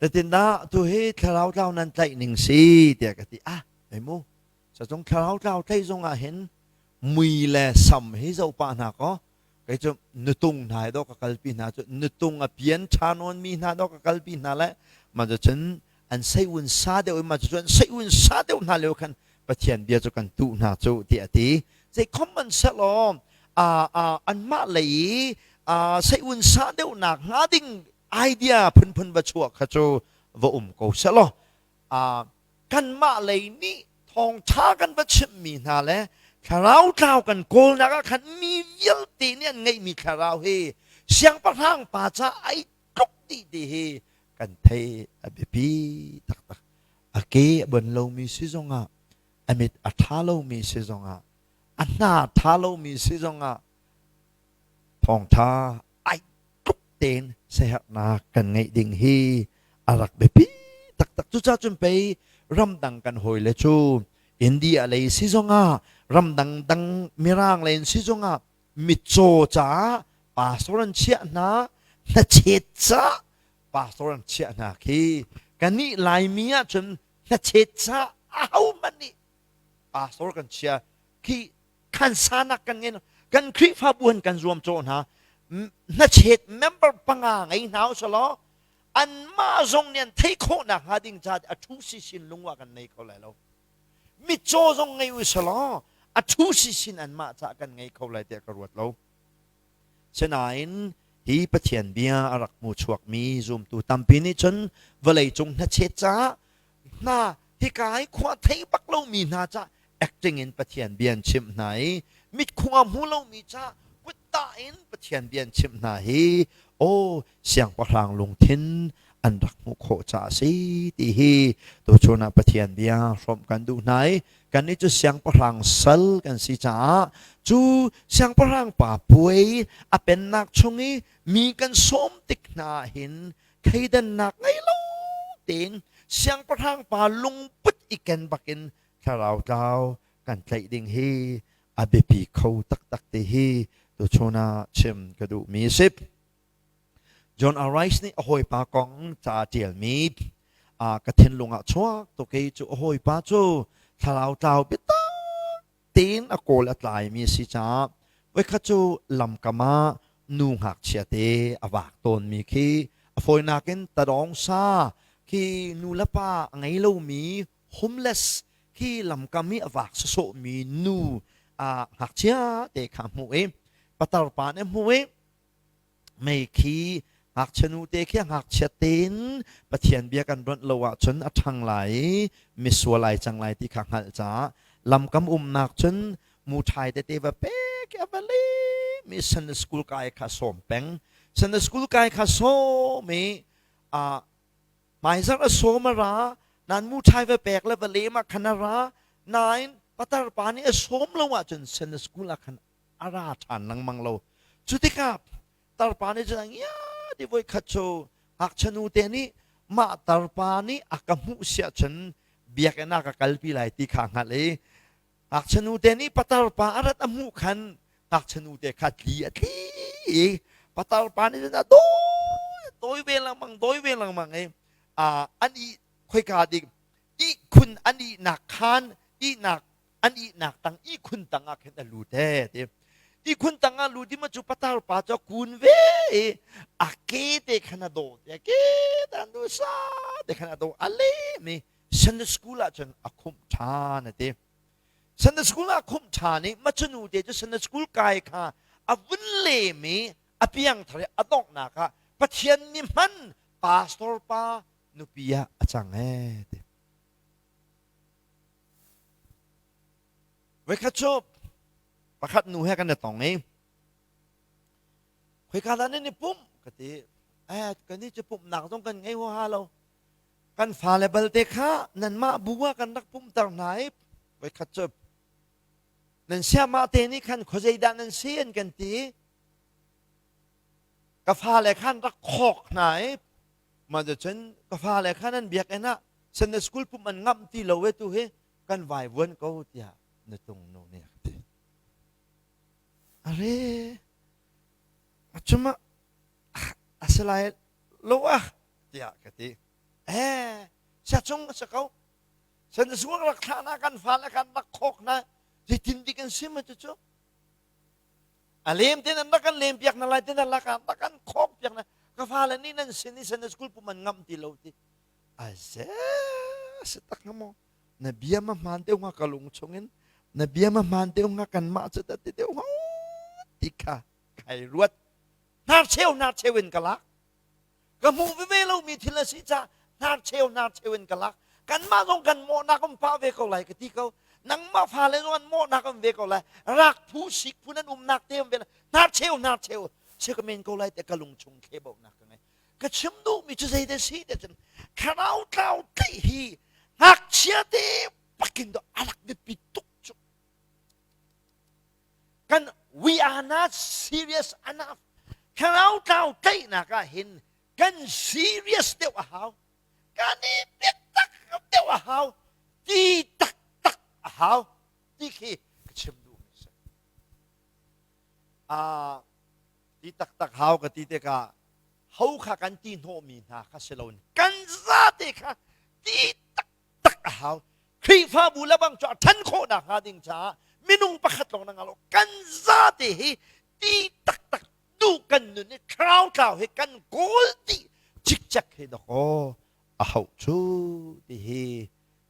"Zeitindah tu hi thlarau tlau nan tlaih ning si?" tiah ka ti. "Ah, ei mu, sacung thlarau tlau tlaih zong ah hin mui le sam hi zoh pah hna kaw, kei cu nutung hna he dawh ka kalpi hna cu, nutung a pian ṭha nawn mi hna dawh ka kalpi hna le mah cu cun an seiun sa deuh i mah cu an seiun sa deuh hna lio khan Pathian bia cu kan tuh hna cu," tiah a ti. Zei khom man selaw anmah lei i seiun sa deuhnak hnga ding idea phunphun va chuah kha cu va um ko selaw, kanmah lei nih thawngṭha kan va chimhmi hna le thlarau tlau kan kawlnak ah khan mi vialte nih an ngeihmi thlarau hi siangpahrang pa ca ai tluk dih ti hi kan thei a biapi taktak. A ke a bon lomi si zongah, a mit a ṭha lomi si zongah, a hna ṭha lomi si zongah, thawngṭha ai tluk tein siaherhnak kan ngeih ding hi a rak biapi taktak. Cucaah cun pei ramdang kan hawile cu India lei si zongah, ramdang dang Mirang lei si zongah mitcaw caah pastor an chiah hna, hnachet caah pastor an chiah hna khi. Kannih Laimi ahcun hnachet caah ahohmanh nih pastor kan chia khi khansanak kan ngei. Kan Khrihfabu han kan zuamcawh hna, hnachet member panga ngei hna usalaw anmah zong nih an theih khawhnak hnga ding caah a thu sisin lungwa kan nei kho lai lo. Mitcaw zong ngei usalaw a thu sisin anmah caah kan ngei kho lai tiah ka ruat lo. Sinain hi Pathian bia a rak hmu chuakmi zumtu tampi nih cun vawleicung hnachet caah hna hika i khua thei bak lomi hna caah acting in Pathian bia an chimh hna i mitkhung a hmu lomi caah kuttah in Pathian bia an chimh hna hi, aw, siangpahrang lungthin an rak hmuh khawh caah a si ti hi tuchun ah Pathian bia hrawmh kan duh hna i kannih cu siangpahrang sal kan si caah cu siangpahrang pa puai a pennak chung i mi kan sawm tik hna ah hin thleidannak ngei lo tein siangpahrang pa lungput i ken bakin thlarau tlau kan tlaih ding hi a biapi kho taktak ti hi tuchun ah chim ka duhmi a si. John R. Rice nih a hawipa kong ca a ṭialmi ka thinlung ah chuak tuk i cu a hawipa cu thlarau tlau biatak tein a kawl a tlaimi a si caah voikhat cu lamkam ah nu ngakchia te a vak tawnmi khi a fawinak in tadawng sa khi nu le pa a ngei lomi homeless khi lamkam i a vak sawsawhmi nu ngakchia te kha a hmuh i patar pa nih a hmuh i Mei khi ngakchia nute khi ngakchia tein Pathian bia kan ronh lo ahcun a ṭhang lai i misual ai cang lai ti kha hngalh caah lamkam umnak cun muṭhai tete va pek i a va lem i Sunday school kai kha sawm peng. Sunday school kai kha sawm i hmaizarh a sawm a ra nan muṭhai va pek le va lem ah khan a ra nain patar pa nih a sawm lo ahcun Sunday school ah khan a ra ṭhan lengmang lo. Cu tikah tarpa nih cun ngia ti voi khat cu ngakchia nu te nih mah tarpa nih a ka hmuh siah cun biakinn ah ka kalpi lai ti kha hngalh i ngakchia nu te nih patar pa a rat a hmuh khan ngakchia nu te kha tli a tli i patar pa nih cun a dawi dawi ve lengmang dawi ve lengmang i an i khoika dik ihkhun an ihnak khan ihnak an ihnak tang ihkhun tang ah khin a lut e ti ihkhun tang ah lut i ma cu patar pa cu a kun ve i a ke te khan a dawh te a ke te an du sa te khan a dawh a lem i Sunday school ah cun a khumh ṭhan a ti Sunday school ah khumh ṭhan i ma cu nu te cu Sunday school kai kha a vun lem i a piang thar i a donghnak ah Pathian nih hman pastor pa nupi ah a cang e ti Voikhat cu pakhat nu he kan i tong i khoika dah nan i pumh ka ti. Eh, kan i cu pumhnak zong kan ngei huaha lo. Kan fale balte kha nanmah bu ah kan rak pumhter hna i voikhat cu nan siamah te nih khan khuazei dah nan si an kan ti. Ka fale khan rak khawk hna i mah cun ka fale kha nan biakinn ah Sunday school pumh an ngamh ti lo e tu hi kan vaivuan ko tiah nutung nu nih a ti. Are acuma a si lai lo ah tiah ka ti. Eh siachung a si ko. Sunday school rak thlah na kan fale kan rak khawk na zeitin dik an sim cu cu. A lem te nan rak kan lem piak na lai te nan lak ah rak kan khawk piak na ka fale nih nan sin i Sunday school pum an ngamh ti lo ti. Aze si tak hnga maw? Na bia ma hmaan deuh hnga ka lung chungin na bia ma hmaan deuh hnga kanmah cu dah ti deuh hnga ti kha kai ruat. Hnarcheu hnarcheu in ka lak. Ka hmuh veve lomi thil a si caah hnarcheu hnarcheu in ka lak. Kanmah zong kan mawhnak um pah ve ko lai ka ti ko. Nangmah fale zong an mawhnak um ve ko lai. Rak phu sik phu nan umnak te um ve lai. Hnarcheu hnarcheu si ka men ko lai te ka lung chung thlebaunak ka ngei. Ka chim duhmi cu zei dah si ti cun thlarau tlau tlaih hi ngakchia te bakin do a rak biapi tuk cu. Kan we are not serious enough. Thlarau tlau tlaihnak ah hin kan serious deuh a hau. Kan i biatak deuh a hau. Ti taktak a hau. Ti khi ka chim duhmi si. Ah, ti taktak hau ka ti tikah ho kha kan ti hnawhmi hna kha si loin kan zate kha ti taktak a hau. Khrihfabu le bang cu a ṭhan khawhnak hnga ding caah minung pakhat lawng na ngah lo. Kan zate hi ti taktak duh kan nun i thlarau tlau hi kan kawl dih cikcek hi dakaw a hauh cu ti hi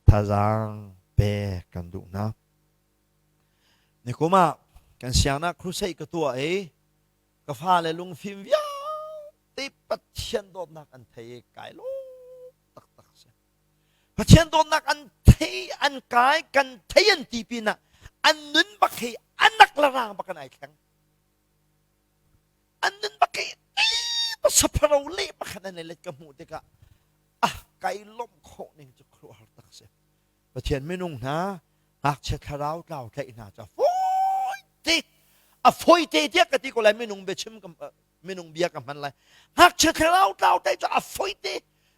thazaang pek kan duh hna. Nikum ah kan siangnak crusade ka tuah i ka fale lungfim vialte Pathian dawtnak an thei i kai lawm taktak si. Pathian dawtnak an thei an kai kan thei an ti pinah an nun bak hi anak le rang bak an ai thleng. An nun bak hi sapharo le pakhat an let ka hmuh tikah. Kai lawmh khawh ning cu khuaruahhar tak si. Pathian minung hna ngakchia thlarau tlau tlaih hna cu fawi te a fawi te tiah ka ti ko lai minung biachim minung bia ka hman lai ngakchia thlarau tlau tlaih cu a fawi te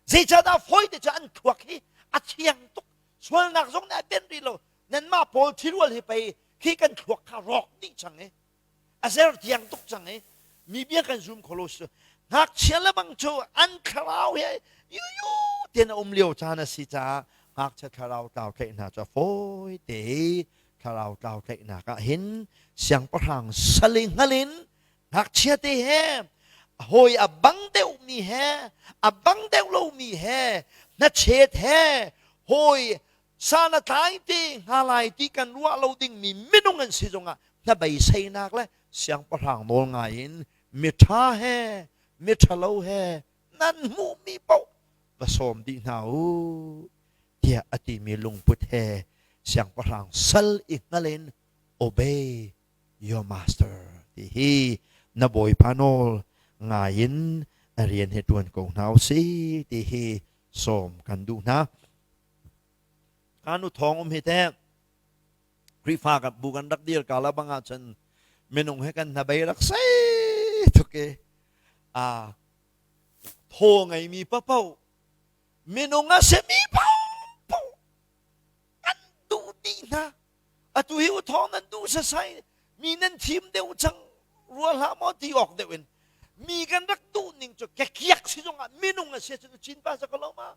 zeicahdah fawi te cu an thluak hi a thiang tuk sualnak zong nih a benh rih lo nanmah pawl thirual hi pei khi kan thluak kha rawk dih cang i a zer tiang tuk cang i mi bia kan zum kho lo si ngakchia le bang cu an thlarau he yuyu tian a um lio caan a si caah ngakchia thlarau tlau tlaih hna cu a fawi te thlarau tlau tlaihnak ah hin siangpahrang sali hngal in ngakchia te he hawi a bang deuh mi he a bang deuh lo mi he hnachet he hawi san a tlai te hnga lai ti kan ruah lo dingmi minung an si zongah hnabeiseinak le siangpahrang nawl ngai in miṭha he miṭhalo he nan hmuhmi paoh va sawm dih hna u tiah a timi lungput he siangpahrang sal i hngal in obey your master ti hi na bawipa nawl ngai in a rian hi ṭuan ko hna u si ti hi sawm kan duh hna. Kanu thawng um hi teh Khrihfa kan bu kan rak dir ka la bang ahcun minung he kan hnabei rak sei tuk i a thaw ngeimi papoh minung a simi paohpaoh an duh dih hna atu hi u thawng nan duh sasai mi nan thim deuh cang rua hlah maw ti awk deuh in mi kan rak duh ning cu kekiak si zongah minung a si ahcun chin pa sa ko lo ma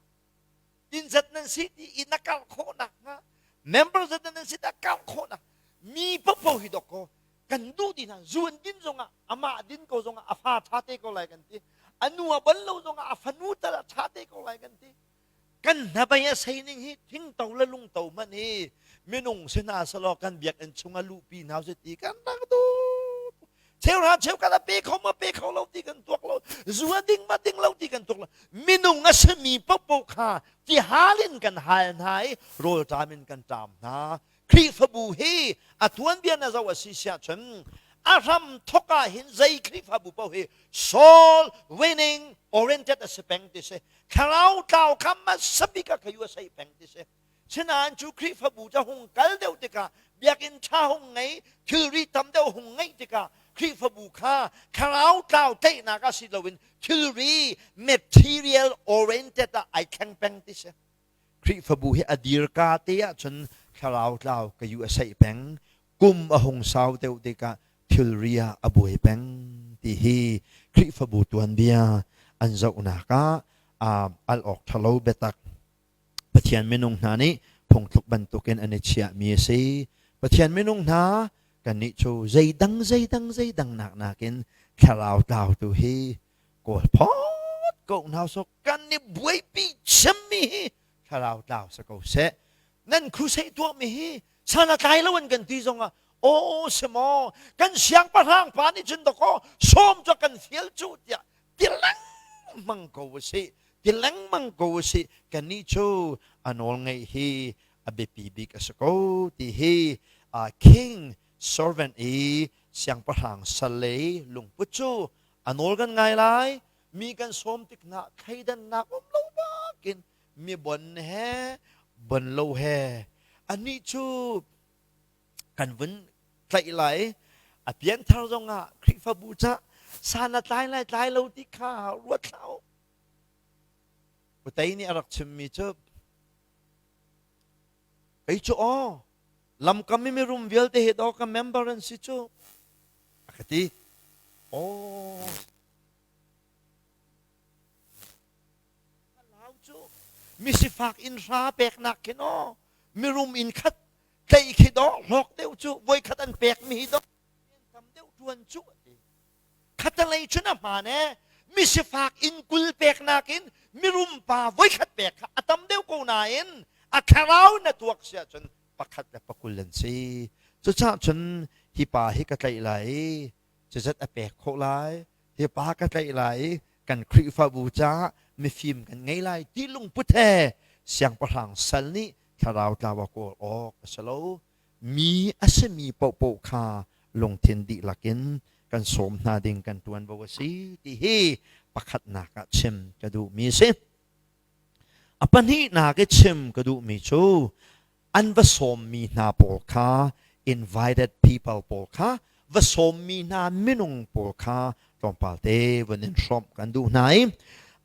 inn zat nan si ti i na kal khawh nakhnga member zat nan si ta kal khawh nak mi popo hi dok ko kan duh ti hna zu an din zongah amah din ko zongah a fa ṭha te ko lai kan ti a nu a bon lo zongah a fanu tal a ṭha te ko lai kan ti kan hnabei a sei ning hi thingto le lungto hmanh hi minung si hna selaw kan biakinn chung a luhpi hna si ti kan rak duh cheuhra cheukhat a pe kho ma pe kho lo ti kan tuak lo zu a ding ma ding lo ti kan tuak lo minung a simi popo kha ti hal in kan hal hna i rawlṭam in kan ṭam hna Khrihfabu hi a tuanbia na zoh a si siah cun a hram thok ah hin zei Khrihfabu paoh hi soul winning oriented a si peng ti si thlarau tlau kha hmasa bik ah kha USA peng ti si Sinain cu Khrihfabu cu hung kal deuh tikah biakinn ṭha hung ngei, thilri tam deuh hung ngeih tikah Khrihfabu kha thlarau tlau tlaihnak ah si loin thilri material oriented ah ai thleng peng ti si. Khrihfabu hi a dirka te ahcun thlarau tlau ka yu a saih peng, kum a hung sau deuh tikah thilri ah a buai peng ti hi Khrihfabu tuanbia an zohnak ah al awk ṭhalo biatak Pathian minung hna nih phungthluk bantukin an i chiahmi a si. Pathian minung hna kannih cu zeidang zeidang zeidang nak nakin thlarau tlau tu hi kawl phawt ko hna so kan i buaipi cemmi hi thlarau tlau si ko seh. Nan crusade tuahmi hi san a tlai lo an kan ti zongah aw si maw kan siangpahrang pa nih cun dakaw sawm cu kan fial cu tiah ti lengmang ko a si ti lengmang ko usih kannih cu a nawl ngeih hi a biapi bik a si ko ti hi king servant i siangpahrang sal le lungput cu a nawl kan ngai lai mi kan sawm tik hna thleidannak um lo bakin mi bon he bon lo he anih cu kan vun tlaih lai a pianthar zongah Khrihfabu cah san a tlai lai tlai lo ti kha ruat hlah u Putei nih a rak chimmi cu kei cu aw lamkam i mirum vialte hi daw ka member an si cu a ka ti aw lau cu misifak inn hra peknak khin aw mirum inn khat tlaih khi dawh hlawk deuh cu voikhat an pekmi hi dawh tam deuh ṭuan cu a ti khatalei cun a hmaan ee misifak inn kul peknak in mirum pa voikhat pek kha a tam deuh ko nain a thlarau na tuak si ahcun pakhat le pakul an si cucaah cun hi pa hi ka tlaih lai i cuzat a pek khawh lai hi pa ka tlaih lai i kan Khrihfabu caah mifim kan ngei lai ti lungput he siangpahrang sal nih thlarau tlau a kawl awk a si lo mi a simi paohpaoh kha lungthin dihlak in kan sawm hna ding kan ṭuanvo a si ti hi pakhatnak ah chim ka duhmi a si. A pahnihnak i chim ka duhmi cu an va sawmmi hna pawl kha, invited people pawl kha, va sawmmi hna minung pawl kha tlawmpal te vun in hrawmh kan duh hna i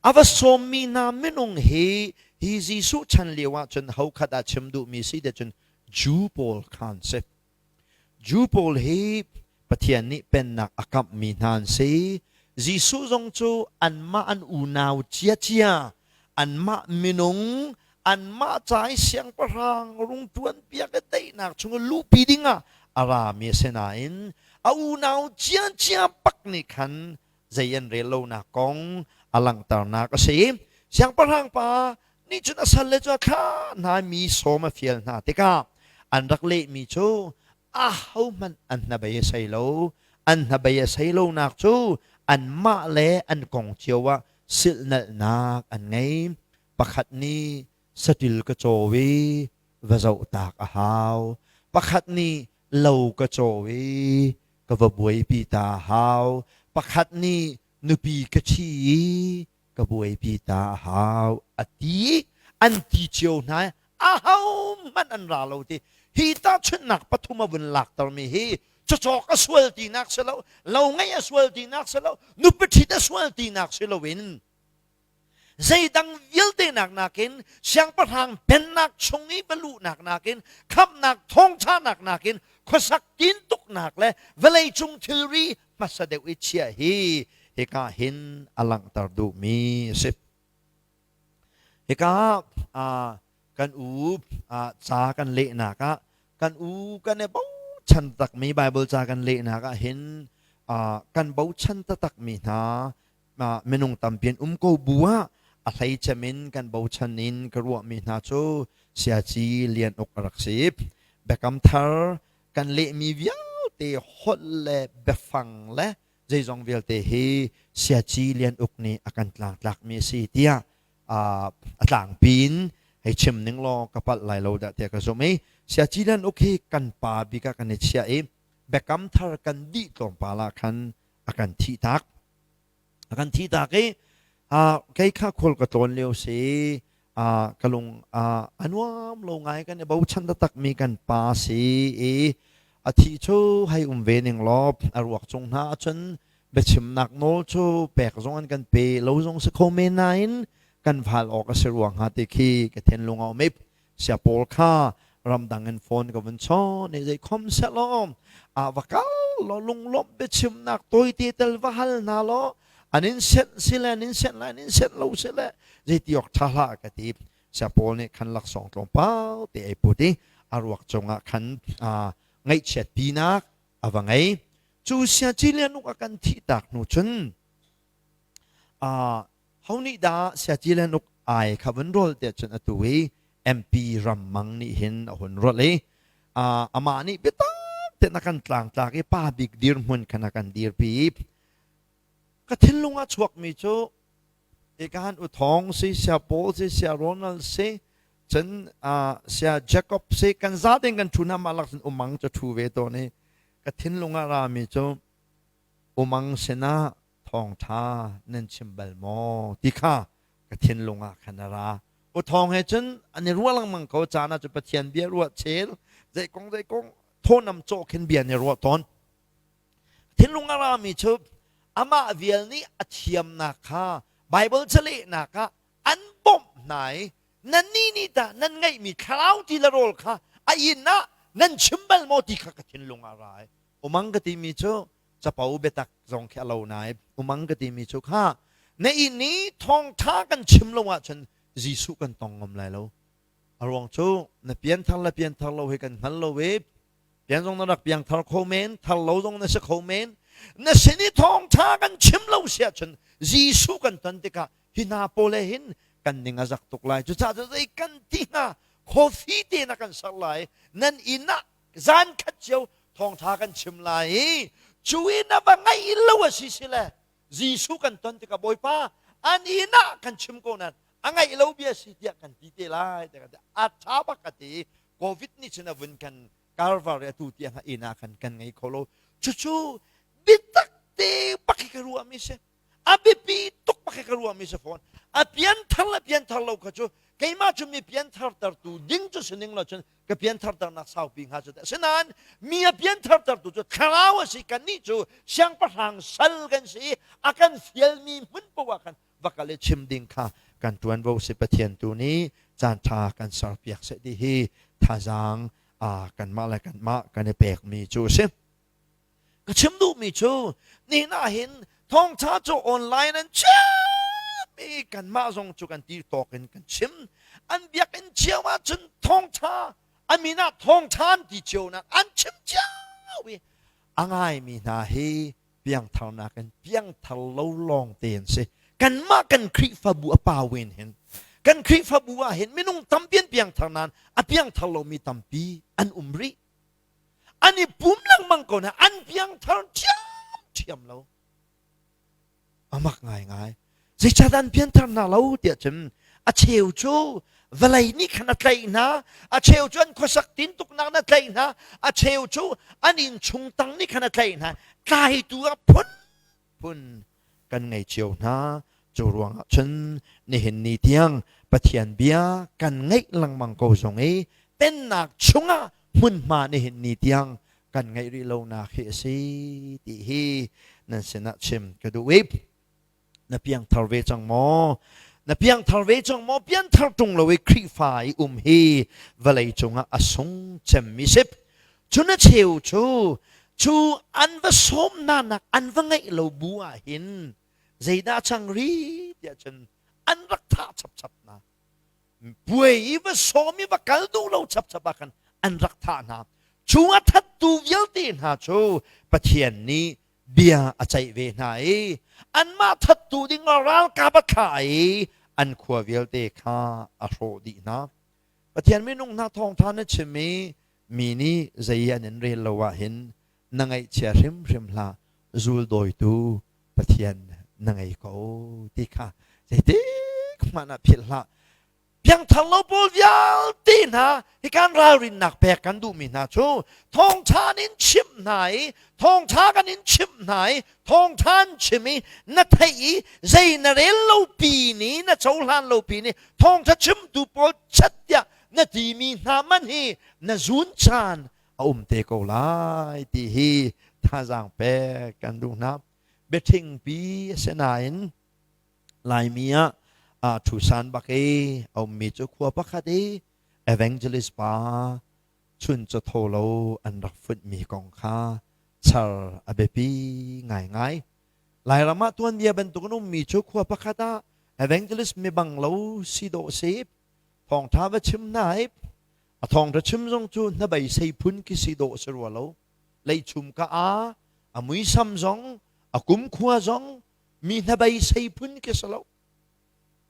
a va sawmmi hna minung hi hi Jesuh chan lio ah cun hokhat ah chim duhmi si te cun Jew pawl kha an si. Jew pawl hi Pathian nih pennak a kamhmi hna an si. Jesuh zong cu anmah an unau ciacia, anmah minung, anmah ca i siangpahrang rung ṭuanpiak i daihnak chung i luhpi dingah a rami a si nain a unau ciacia bak nih khan zei an rel lonak kong a langhternak a si. Siangpahrang pa nih cun a salle cu a thlah hna i mi sawm a fial hna tikah an rak lehmi cu ahohmanh an hnabei a sei lo. An hnabei a sei lonak cu anmah le an kong cio ah silhnalhnak an ngei. Pakhat nih saṭil ka caw i va zohtak a hau. Pakhat nih lo ka caw i ka va buaipi ta a hau. Pakhat nih nupi ka ṭhi i ka buaipi ta a hau a ti. An ti cio hna i ahohmanh an ra lo ti. Hi tahchunhnak pathum a vun laktermi hi cawcawk a sual tinak si lo, lo ngeih a sual tinak si lo, nupi ṭhit a sual tinak si loin zeidang vialte nak nakin siangpahrang pennak chung i va luhnak nakin khamhnak thawngṭhanak nakin khuasak tintuknak le vawleicung thilri hmasa deuh i chiah hi hika hin a langhter duhmi a si. Hika ah kan u ca kan lehnak ah kan u kan i bochan takmi Bible ca kan lehnak ah hin kan bochan taktakmi hna minung tampi an um ko bu ah a hlei cem in kan bochan in ka ruahmi hna cu Siaci Lian Uk a rak si. Biakam Thar kan lehmi vialte holh le biafang le zeizong vialte hi Siaci Lian Uk nih a kan tlangtlakmi a si tiah a tlangpi in hei chim ning law ka palh lai lo dah tiah ka zumh i Siaci Lian Uk hi kan pa bik ah kan i chiah i Biakam Thar kan dih tlawmpal ah khan a kan thihtak. A kan thihtak i kei kha khual ka tlawn lio si ka lung a nuam lo ngai. Kan i bochan taktakmi kan pa si i a thih cu hei um ve ning law a ruak cung hna ahcun biachimnak nawl cu pek zong an kan pe lo zong si kho men nain kan val awk a si ruang hnga ti khi ka thinlung a um i sia pawl kha ramdang in phone ka vun chawn i zei khom sehlaw a va kal law lunglawmh biachimnak tawite tel va hal hna law an in senh sile an in senh lai an in senh lo sile zeiti awk ṭha hlah ka ti. Sia pawl nih khan laksawng tlawmpal te ei put i a ruak cungah khan ngaihchiat pinak a va ngei. Cu sia cilianuk a kan thih tak hnu cun Ho nih dah Siaci le Nuk ai kha vun rawl tiah cun atu i MP Ram Mang nih hin a hun rawlh i amah nih biatak tein a kan tlangtlak i pa bik dirhmun khan a kan dirpi i ka thinlung ah chuakmi cu ekahan U Thawng si, Sia Paul si, Sia Ronald si, cun Sia Jacob si, kan za tein kan ṭhu hna. Mah lak cun Umang cu ṭhu ve tawn i ka thinlung ah rami cu Umang sinah thawngṭha nan chim bal maw ti kha ka thinlung ah khan a ra. U Thawng he cun an i ruah lengmang ko. Caan ah cu Pathian bia ruah chel zei kong zei kong thawnam cawh khin bia an i ruah tawn. Thinlung a rami cu amah vial nih a thiamnak kha Bible calehnak ah an bawmh hna i nannih nih tah nan ngeihmi thlarau ti le rawl kha a inn ah nan chim bal maw ti kha ka thinlung ah a ra i umang ka timi cu capo biatak zong khi a lo nai. Umang ka timi cu kha na inn i thawngtha kan chim lo ahcun Jesuh kan tong ngam lai lo. A ruang cu na pianthar le pianthar lo hi kan hngal lo i pian zong na rak piangthar kho men, thar lo zong na si kho men. Na sin i thawngtha kan chim lo si ahcun Jesuh kan ton tikah hi hna pawl he hin kan ning a zak tuk lai. Cucaah zei kan ti hnga? Coffee te na kan ser lai, nan inn ah zan khat cio thawngtha kan chim lai i cu i na va ngaih lo a si sile Jesuh kan ton tikah Bawipa an inn ah kan chim ko nan a ngaih lo bia si tiah kan ti te lai tiah kan ti. A tha bak ka ti. Covid nih cun a vun kan Calvary atu tiang inn ah khan kan ngei kho lo. Cucu biatak te bak hi ka ruahmi si. A biapi tuk bak hi ka ruahmi si fawn. A pianthar le pianthar lo kha cu. Keimah cu mi pianthartertu ding cu si ning lo cun ka piantharternak saupi hnga cu teh. Asinain mi a pianthartertu cu thlarau a si. Kannih cu siangpahrang sal kan si i a kan fialmi hmun paoh ah khan va kal i chim ding kha kan ṭuanvo si. Pathian tu nih caanṭha kan serpiak seh ti hi thazaang kanmah le kanmah kan i pekmi cu a si. Ka chim duhmi cu nihin ah hin thawngṭha cu online an chim i kanmah zong cu kan ti tawk in kan chim. An biakinn cio ahcun thawngṭha a min ah thawngṭha an ti cio nain an chim cio i a ngaimi hna hi piangtharnak in piangthar lo lawng te an si. Kanmah kan Khrihfabu a pau in hin kan Khrihfabu ah hin minung tampi an piangthar nain a piangthar lomi tampi an um rih. An i pum lengmang ko na an piangthar ṭhiamṭhiam lo. A mak ngaingai. Zeicahdah an pianthar hna lo tiah cun a cheu cu vawlei nih khan a tlaih hna, a cheu cu an khuasak tintuknak na tlaih hna, a cheu cu an innchung tang nih khan a tlaih hna. Tlaitu ah phunphun kan ngei cio hna. Cu ruangah cun nihin ni tiang Pathian bia kan ngaih lengmang ko zong i pennak chungah hmunhma nihin ni tiang kan ngeih rih lonak hi a si ti hi nan sinah chim ka duh i na piangthar ve cang maw? Na piangthar ve cang maw? Piangthar ṭung lo i Khrihfa i um hi vawlei cungah a sung cemmi si. Cun a cheu cu cu an va sawm hna nak an va ngeih lo bu ah hin zeidah cang rih tiah cun an rak thah chapchap hna. Puai i va sawm i va kal duh lo chapchap ah khan an rak thah hna. Cu a thattu vialte hna cu Pathian nih bia a ceih ve hna i anmah thattu ding ah ralkap a thlah i an khua vialte kha a hrawh dih hna. Pathian minung hna thawngṭha na chim i mi nih zei an in rel lo ah hin na ngaihchia hrimhrim hlah, zuldawitu Pathian na ngei ko ti kha zeitik hmanh ah philh hlah. Piangthar lo pawl vialte hna hi kan ralrinnak pek kan duhmi hna cu thawngṭha in chimh hna i thawngṭha kan in chimh hna i thawngṭha an chim i na theih i zei na rel lo pi ni na cohlan lo pi ni thawngṭha chimtu pawl chat tiah na timi hna man hi na zun caan a um te ko lai ti hi thazaang pek kan duh hna. Biaṭhingpi a si nain Laimi ah aa ṭhusan bak i a ummi cu khua pakhat i evangelist pa chun cawtho lo an rak funhmi kong kha char a biapi ngaingai. Lairam ah tuanbia bantuk in ummi cu khua pakhat ah evangelist mibang lo si dawh si thawngṭha va chim hna i a thawngṭha chim zong cu hnabei sei phun khi si dawh si rua lo. Leichum ka a, a muisam zong, a kumkhua zong mi hnabei sei phun khi si lo.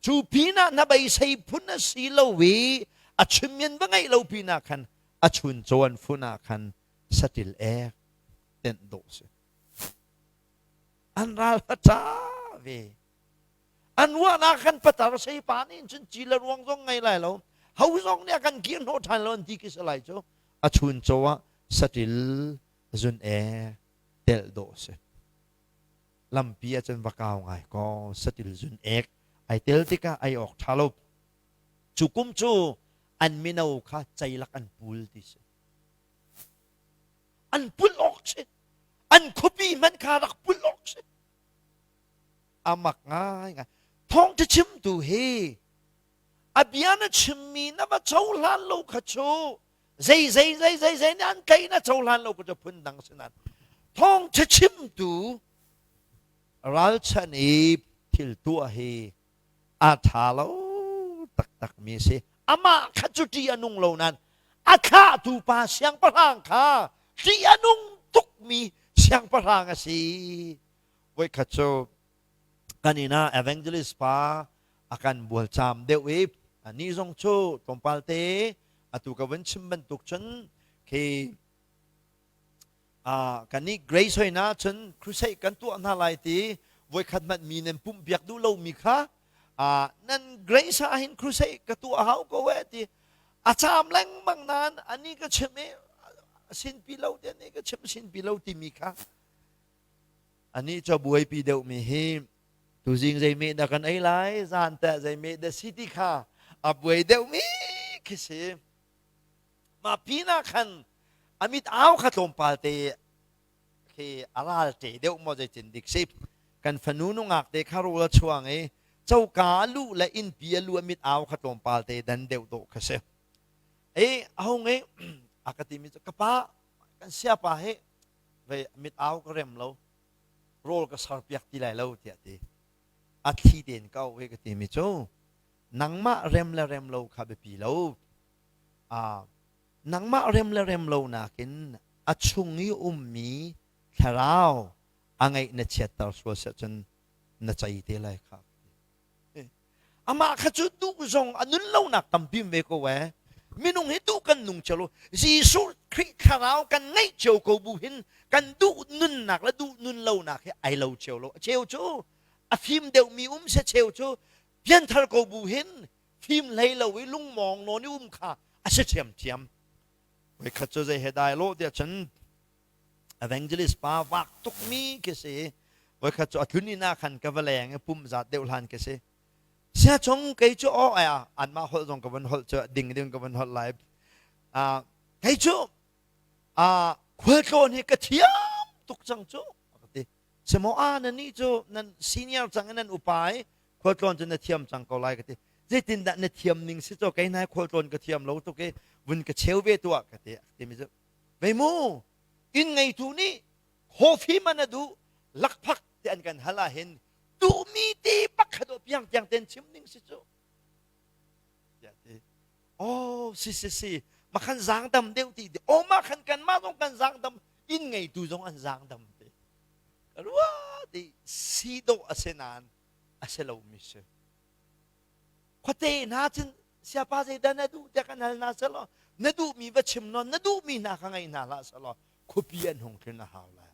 Cu pinah hnabei sei phun a si lo i a chimmin va ngeih lo pinah khan a chuncaw an fun ah khan saṭil ek tenh dawh si. An ral va ṭa ve. An ruahnak khan patar sei pa nih cun ci le ruang zong ngei lai lo. Ho zong nih a kan kir hnawh ṭhan lo an ti khi si lai cu. A chuncaw ah saṭil zun ek telh dawh si. Lampi ah cun va kau ngai kaw satil zun ek ai tel tikah ai awk ṭha lo. Cu kum cu an mino kha ceilak an pul ti si. An pul awk si. An khuapi hmanh kha rak pul awk si. A mak ngaingai. Thawngṭha chimtu hi a bia na chimmi na va cohlan lo kha cu zei zei zei zei zei nih an tlaih na cohlan lo ka cu phun dang si nain thawngṭha chimtu ralchan i thil tuah hi a ṭha lo taktak mi si. Amah kha cu ṭih a nung lo nain a thlahtu pa siangpahrang kha ṭih a nung tukmi siangpahrang a si. Voikhat cu kan inn ah evangelist pa a kan bualcaam deuh i anih zong cu tlawmpal te atu ka vun chim bantuk cun khi kannih Grace hoina cun crusade kan tuah hna lai ti voikhat hmanh mi nan pumh piak duh lomi kha nan Grace ah hin crusade ka tuah hau ko eh ti a caam lengmang nain ani ka chim i sinpi lo ti ani ka chim sinpi lo timi kha Anih cu a buaipi deuhmi hi tuzing zei meh dah kan ei lai, zan teh zei meh dah si ti kha. A buai deuhmi khi si. Mah pinah khan a mit au kha tlawmpal te khi a ral ṭe deuh maw zeitin dik si. Kan fanu nungak te kha rawl a chuang i coka a luh le innpi a luh a mit au kha tlawmpal te dan deuh dawh kha si. I a hung i a ka timi cu ka pa kan siapa hi vei mit au ka rem lo rawl ka ser piak ti lai lo tiah ti. A thli tein ka auh i ka timi cu nangmah rem le rem lo kha biapi lo. Nangmah rem le rem lo nakin a chung i ummi thlarau a ngeih na chiatter sual siah cun na cei te lai kha. Amah kha cu duh zong a nun lonak tampi ve ko ee. Minung hi duh kan nung cio lo. Jesuh Khrih thlarau kan ngeih cio ko bu hin kan duh nunnak le duh nun lonak hi ai lo cio lo. A cheu cu a fim deuhmi um se cheu cu pianthar ko bu hin fim hlei lo i lungmawng nawn i um kha a si ṭhiamṭhiam. Voikhat cu zei he dai lo tiah cun evangelist pa vak tukmi khi si. Voikhat cu a tlun inn ah khan ka va leng i pum zat deuh hlan khi si. Sia chung kei cu aw ai anmah holh zong ka van holh cu ding ding ka van holh lai. Kei cu khualtlawn hi ka thiam tuk cang cu ka ti. Simo a nan nih cu nan senior cang i nan upa i khualtlawn cu na thiam cang ko lai ka ti. Zeitindah na thiam ning si cu kei nai khualtlawn ka thiam lo tuk i vun ka cheu ve tuah ka ti. Timi cu vei mu inn ngeitu nih coffee man a duh lakphak ti an kan hal ahhin duhmi te pakhat aw piang tiang ten chim ding si cu tiah ti oh si si si makhan zaangdam deuh ti oh ma khan kan mah zong kan zaangdam inn ngeitu zong an zaangdam te rua ti si dawh a si nain a si lomi si Khuate hna cun siapa zeidah na duh tiah kan hal hna selaw na duhmi va chim law na duhmi hna kha ngei hna hlah selaw khuapi an hung tlun a hau lai.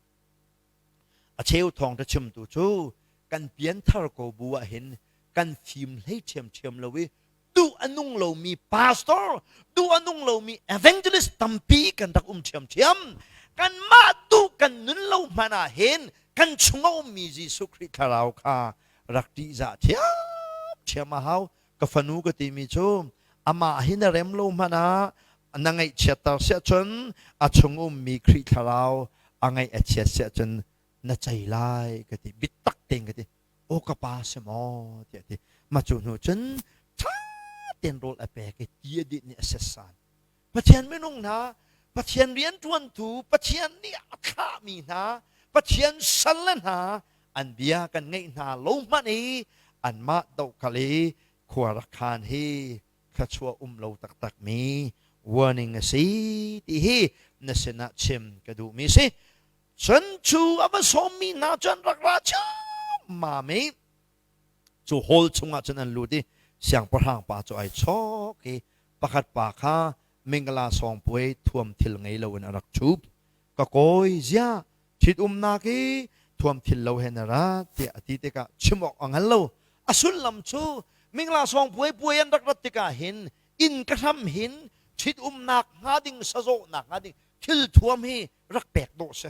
A cheu thawngṭha chimtu cu kan pianthar ko bu ah hin kan fim hlei ṭhiamṭhiam lo i duh a nung lomi pastor, duh a nung lomi evangelist tampi kan rak um ṭhiamṭhiam. Kanmah duh kan nun lo hmanh ah hin kan chung a ummi Jesuh Khrih thlarau kha rak ṭihzah ṭhiamṭhiam a hau. Ka fanu ka timi cu amah hi na rem lo hmanh ah na ngaihchiatter siah cun a chung ummi Khrih thlarau a ngaih a chiat siah cun na cei lai ka ti biatak tein ka ti aw ka pa si maw tiah ti mah cu hnu cun ṭha tein rawl a pek i ti a dinh i a setsan Pathian minung hna, Pathian rianṭuantu, Pathian nih a thlahmi hna, Pathian salle hna an bia kan ngeih hna lo hmanh i anmah dohkal i khua rak khan hi thluachuah um lo taktakmi warning a si ti hi na sinah chim ka duhmi si. Cun cu a va sawmmi hna cu an rak ra ciammam i cu hall chungah cun an lut i siangpahrang pa cu ai chawk i pakhat pa kha mingala sawngpuai thuam thil ngei loin a rak ṭhu. Ka kawi ziah ṭhitumnak i thuam thil lo he na ra tiah a ti tikah chim awk a hngal lo. A sullam cu mingla sawngpuai puai an rak rat tikah hin inn ka hram hin ṭhitumnak hnga ding sazawhnak hnga ding thil thuam hi rak pek dawh si.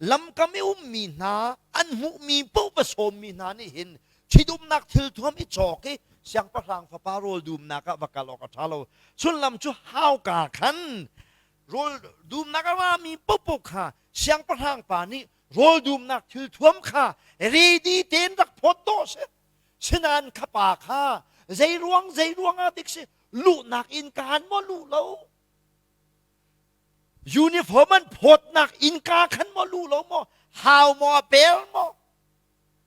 Lamkam i ummi hna an hmuhmi paoh va sawmmi hna nih hin ṭhitumnak thilthuam i cawk i siangpahrang fapa rawl dumnak ah va kal awk a ṭha lo. Sullam cu hauka khan rawl dumnak a rami paohpaoh kha siangpahrang pa nih rawl dumnak thilthuam kha ready tein rak phawt dawh si. Sinain kha pa kha zei ruang zei ruang ah dik si luhnak innka maw luh lo Uniform an phawtnak innka khan maw lu lo maw hau maw a pel maw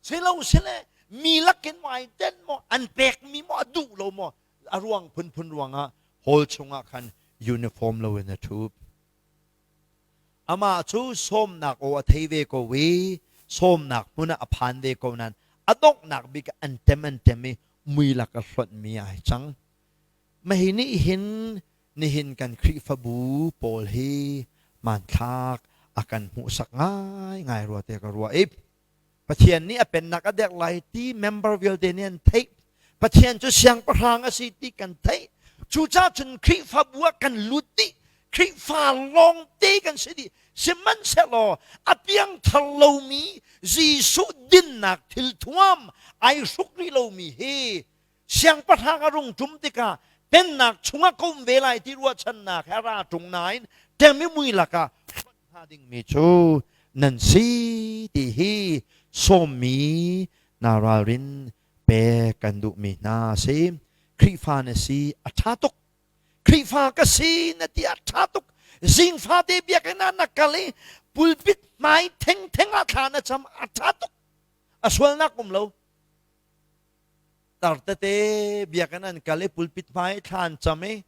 silo sile mi lakin maw ai den maw an pekmi maw a duh lo maw a ruang phunphun ruangah hall chungah khan uniform lo in a ṭhu. Amah cu sawmnak aw a thei ve ko i sawmnak hmun ah a phan ve ko nain a donghnak bik ah an ṭem an ṭem i mui lak a hlonhmi ai cang. Mahi nih hin nihin kan Khrihfabu pawl hi hmanthlak a kan hmuhsak ngaingai rua te ka ruah i Pathian nih a pennak a derh lai ti member vialte nih an theih. Pathian cu siangpahrang a si ti kan theih. Cucaah cun Khrihfabu ah kan lut dih. Khrihfa lawngte kan si dih. Sihmanhsehlaw a piangthar lomi Jesuh dinnak thilthuam ai hruk rih lomi hi. Siangpahrang a rung ṭum tikah pennak chungah ka um ve lai ti ruahchannak he a ra ṭung nain ṭem i mui lakah hlonh hnga dingmi cu nan si ti hi sawmmi na ralrin pek kan duhmi hna a si. Khrihfa na si a ṭha tuk. Khrihfa ka si na ti a ṭha tuk. Zingfate biakinn ah na kal i pulpit hmai thengtheng ah thla na cam a ṭha tuk. A sualnak um lo. Tar tete biakinn an kal i pulpit hmai thla an cam i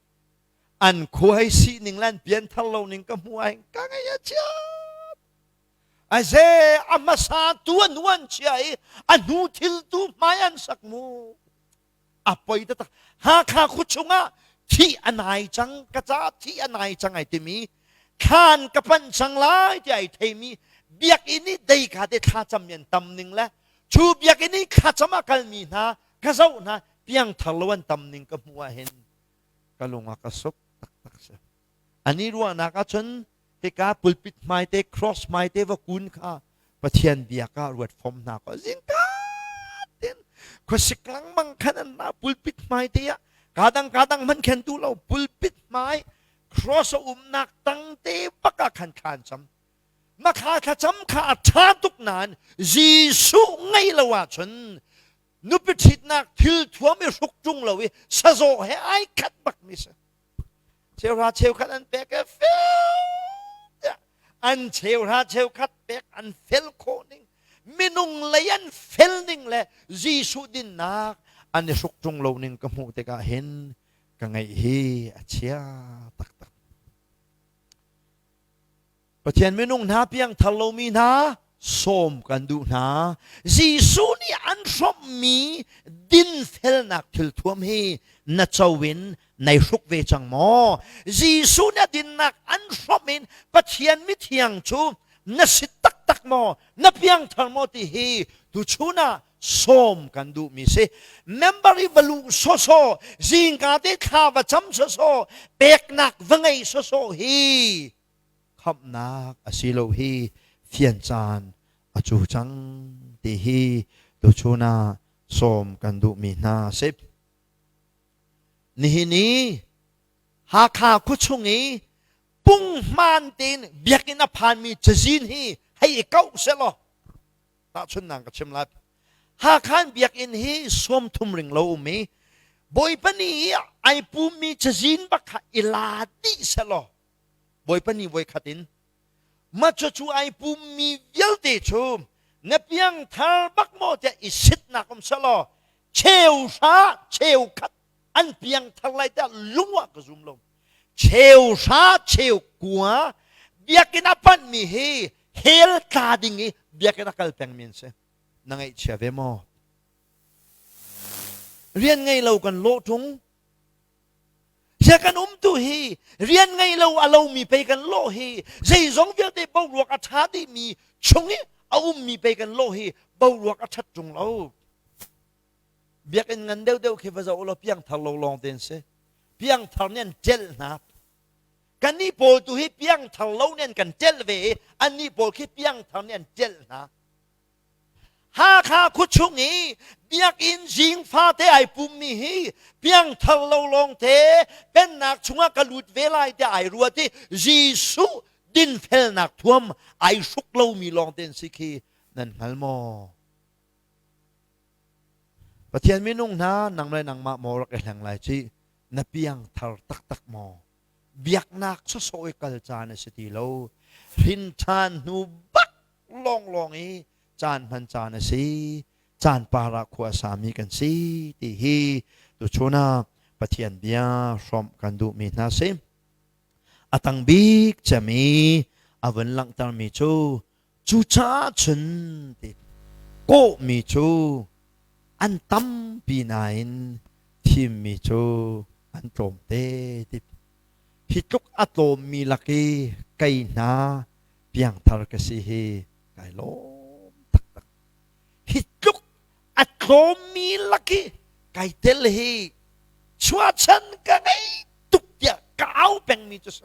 an khua hei si ning le an pianthar lo ning ka hmu ai ka ngaih a chia. Aze a hmasa tu an uan chia i a hnu thil tu hmai an sak mu. A poi taktak. Hakha khu chungah thih a nai cang ka ca thih a nai cang ai timi thlan ka panh cang lai ti ai theimi biakinn i dei kha te thla cam mi an tam ning le cu biakinn i thlacam a kalmi hna ka zoh hna piangthar lo an tam ning ka hmuh ah hin ka lung a ka suk taktak si. Ani ruahnak ahcun hika pulpit hmaite cross hmaite va kun kha Pathian biak ah ruat fom hna ko zingka tin khuasik lengmang khan an ra pulpit hmaite ah kadang kadang hman khen tu lo pulpit hmai cross a umnak tangte bak ah khan thlan cam makha thlacam kha a ṭha tuk nain Jesuh ngei lo ahcun nupi ṭhitnak thil thuam i hruk ṭung lo i sazawh he ai khat bak mi si. Cheuhra cheukhat an pek i fel an cheuhra cheukhat pek an fel khawh ning minung lei an fel ning le Jesuh dinnak an i hruk ṭung lo ning ka hmuh tikah hin ka ngaih hi a chia taktak. Pathian minung hna piangthar lomi hna sawm kan duh hna. Jesuh nih an hrawmhmi dinfelnak thilthuam hi na co in nai hruk ve cang maw? Jesuh nih a dinnak an hrawmh in Pathian mithiang cu na si taktak maw? Na piangthar maw ti hi tuchun ah sawm kan duhmi si. Member i va luh sawsawh, zingka te thla va cam sawsawh, peknak va ngei sawsawh hi khamhnak a si lo hi fian caan a cu cang ti hi tuchun ah sawm kan duhmi hna a si. Nihin i Hakha khuachung i punghman tein biakinn a phanmi cazin hi hei i kauh sehlaw tahchunhnak ka chim lai. Hakha biakinn hi 30 ring lo um i Bawipa ni i ai pummi cazin bak kha i la dih sehlaw Bawipa ni voikhat in ma cucu ai pummi vialte cu na piangthar bak maw tiah i sitnak um selaw cheu hra cheu khat an piangthar lai tiah lung ah ka zum lo cheu hra cheu kua biakinn a panhmi hi hell tla ding i biakinn a kal pengmi an si na ngaihchia ve maw rian ngei lo kan lawh ṭung Sia kan umtu hi rian ngei lo a lomi pei kan lawh hi zeizong vialte boruak a ṭha dihmi chung i a ummi pei kan lawh hi boruak a ṭhat ṭung lo. Biakinn ngan deuhdeuh khi va zoh law piangthar lo lawng te an si. Piangthar nih an ṭelh hna. Kannih pawl tu hi piangthar lo nih an kan ṭelh ve i annih pawl khi piangthar nih an ṭelh hna. Hakha khuachung i biakinn zing fate ai pummi hi piangthar lo lawngte pennak chungah ka lut ve lai tiah ai ruat i Jesuh dinfelnak thuam ai hruk lomi lawngte an si khi nan hngal maw? Pathian minung hna nang le nangmah maw rak i hleng lai ci na piangthar taktak maw? Biaknak sawsawh i kal caan a si ti lo. Hrin ṭhan hnu bak lawnglawng i caan hman caan a si caan par ah khua a sami kan si ti hi tuchun ah Pathian bia hrawmh kan duhmi hna si. A tang bik cem i a vun langhtermi cu cucaah cun ti kawhmi cu an tampi nain thimmi cu an tlawmte ti hi tluk a tlawmmi lak i kei hna piangthar ka si hi kai lawm taktak. Hi tluk a tlawmmi lak i kai tel hi chuahchan ka ngei tuk tiah ka au pengmi cu si.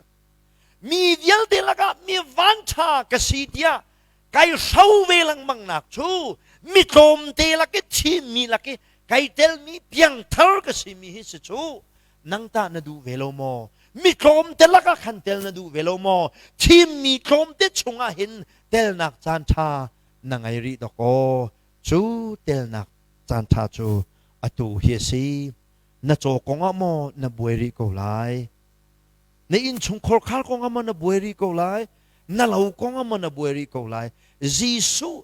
Mi vialte lakah mi vanṭha ka si tiah kai hro ve lengmang nak cu mi tlawmte lak i thimmi lak i Kai telmi piangthar ka simi hi si cu nang tah na duh ve lo maw? Mi tlawmte lakah khan tel na duh ve lo maw? Thimmi tlawmte chungah hin telnak caan ṭha na ngei rih dawk aw. Cu telnak caan ṭha cu atu hi a si. Na caw kong ah maw na buai rih ko lai? Na innchungkhar khar kong ah maw na buai rih ko lai? Na lo kong ah maw na buai rih ko lai? Jesuh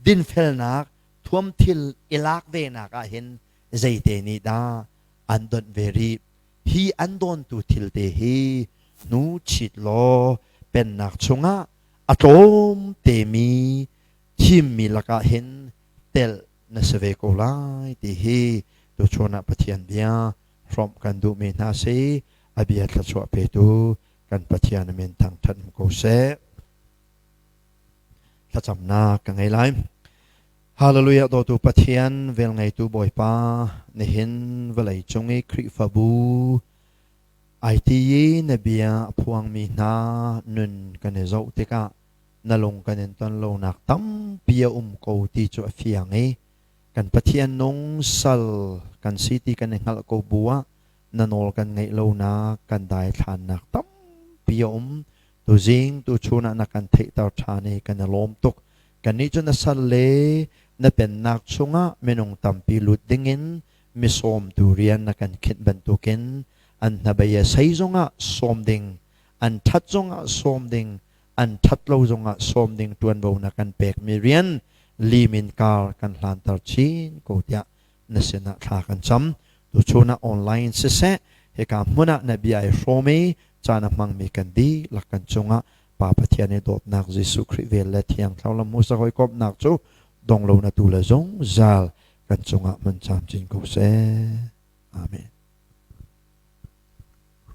dinfelnak thuamthil i lak venak ah hin zeite nih dah an donh ve rih? Hi an dawntu thil te hi hnu chit law pennak chungah a tlawm temi thimmi lakah hin telh na si ve ko lai ti hi tuchun ah Pathian bia hrawmh kan duhmi hna si. A bia thluachuah petu kan Pathian a min thangṭhat um ko seh. Thlacamnak ka ngei lai. Hallelujah dawtu Pathian velngeitu Bawipa nihin vawlei cung i Khrihfabu ai ti i na bia a phuangmi hna nun kan i zoh tikah na lung kan in ton lonak tampi a um ko ti cu a fiang i kan Pathian nung sal kan si ti kan i hngalh ko bu ah na nawl kan ngaih lonak kan daithlannak tampi a um. Tuzing tuchun ah na kan theihter ṭhan i kan i lawm tuk. Kannih cu na sal le na pennak chungah minung tampi lut dingin misawmtu rian na kan khinh bantukin an hnabei a sei zongah sawm ding, an ṭhat zongah sawm ding, an ṭhat lo zongah sawm ding ṭuanvo na kan pekmi rian limin kar kan hlanter chin ko tiah na sinah thla kan cam. Tuchun ah online siseh, hika hmun ah na bia i hrawm i caan a hmangmi kan dihlak kan cungah Pa Pathian i dawtnak Jesuh Khrih vel le Thiang Thlarau lam hmuhsak hawikomhnak cu dong lo na tu le zungzal kan cungah hmun camcin ko seh. Amen.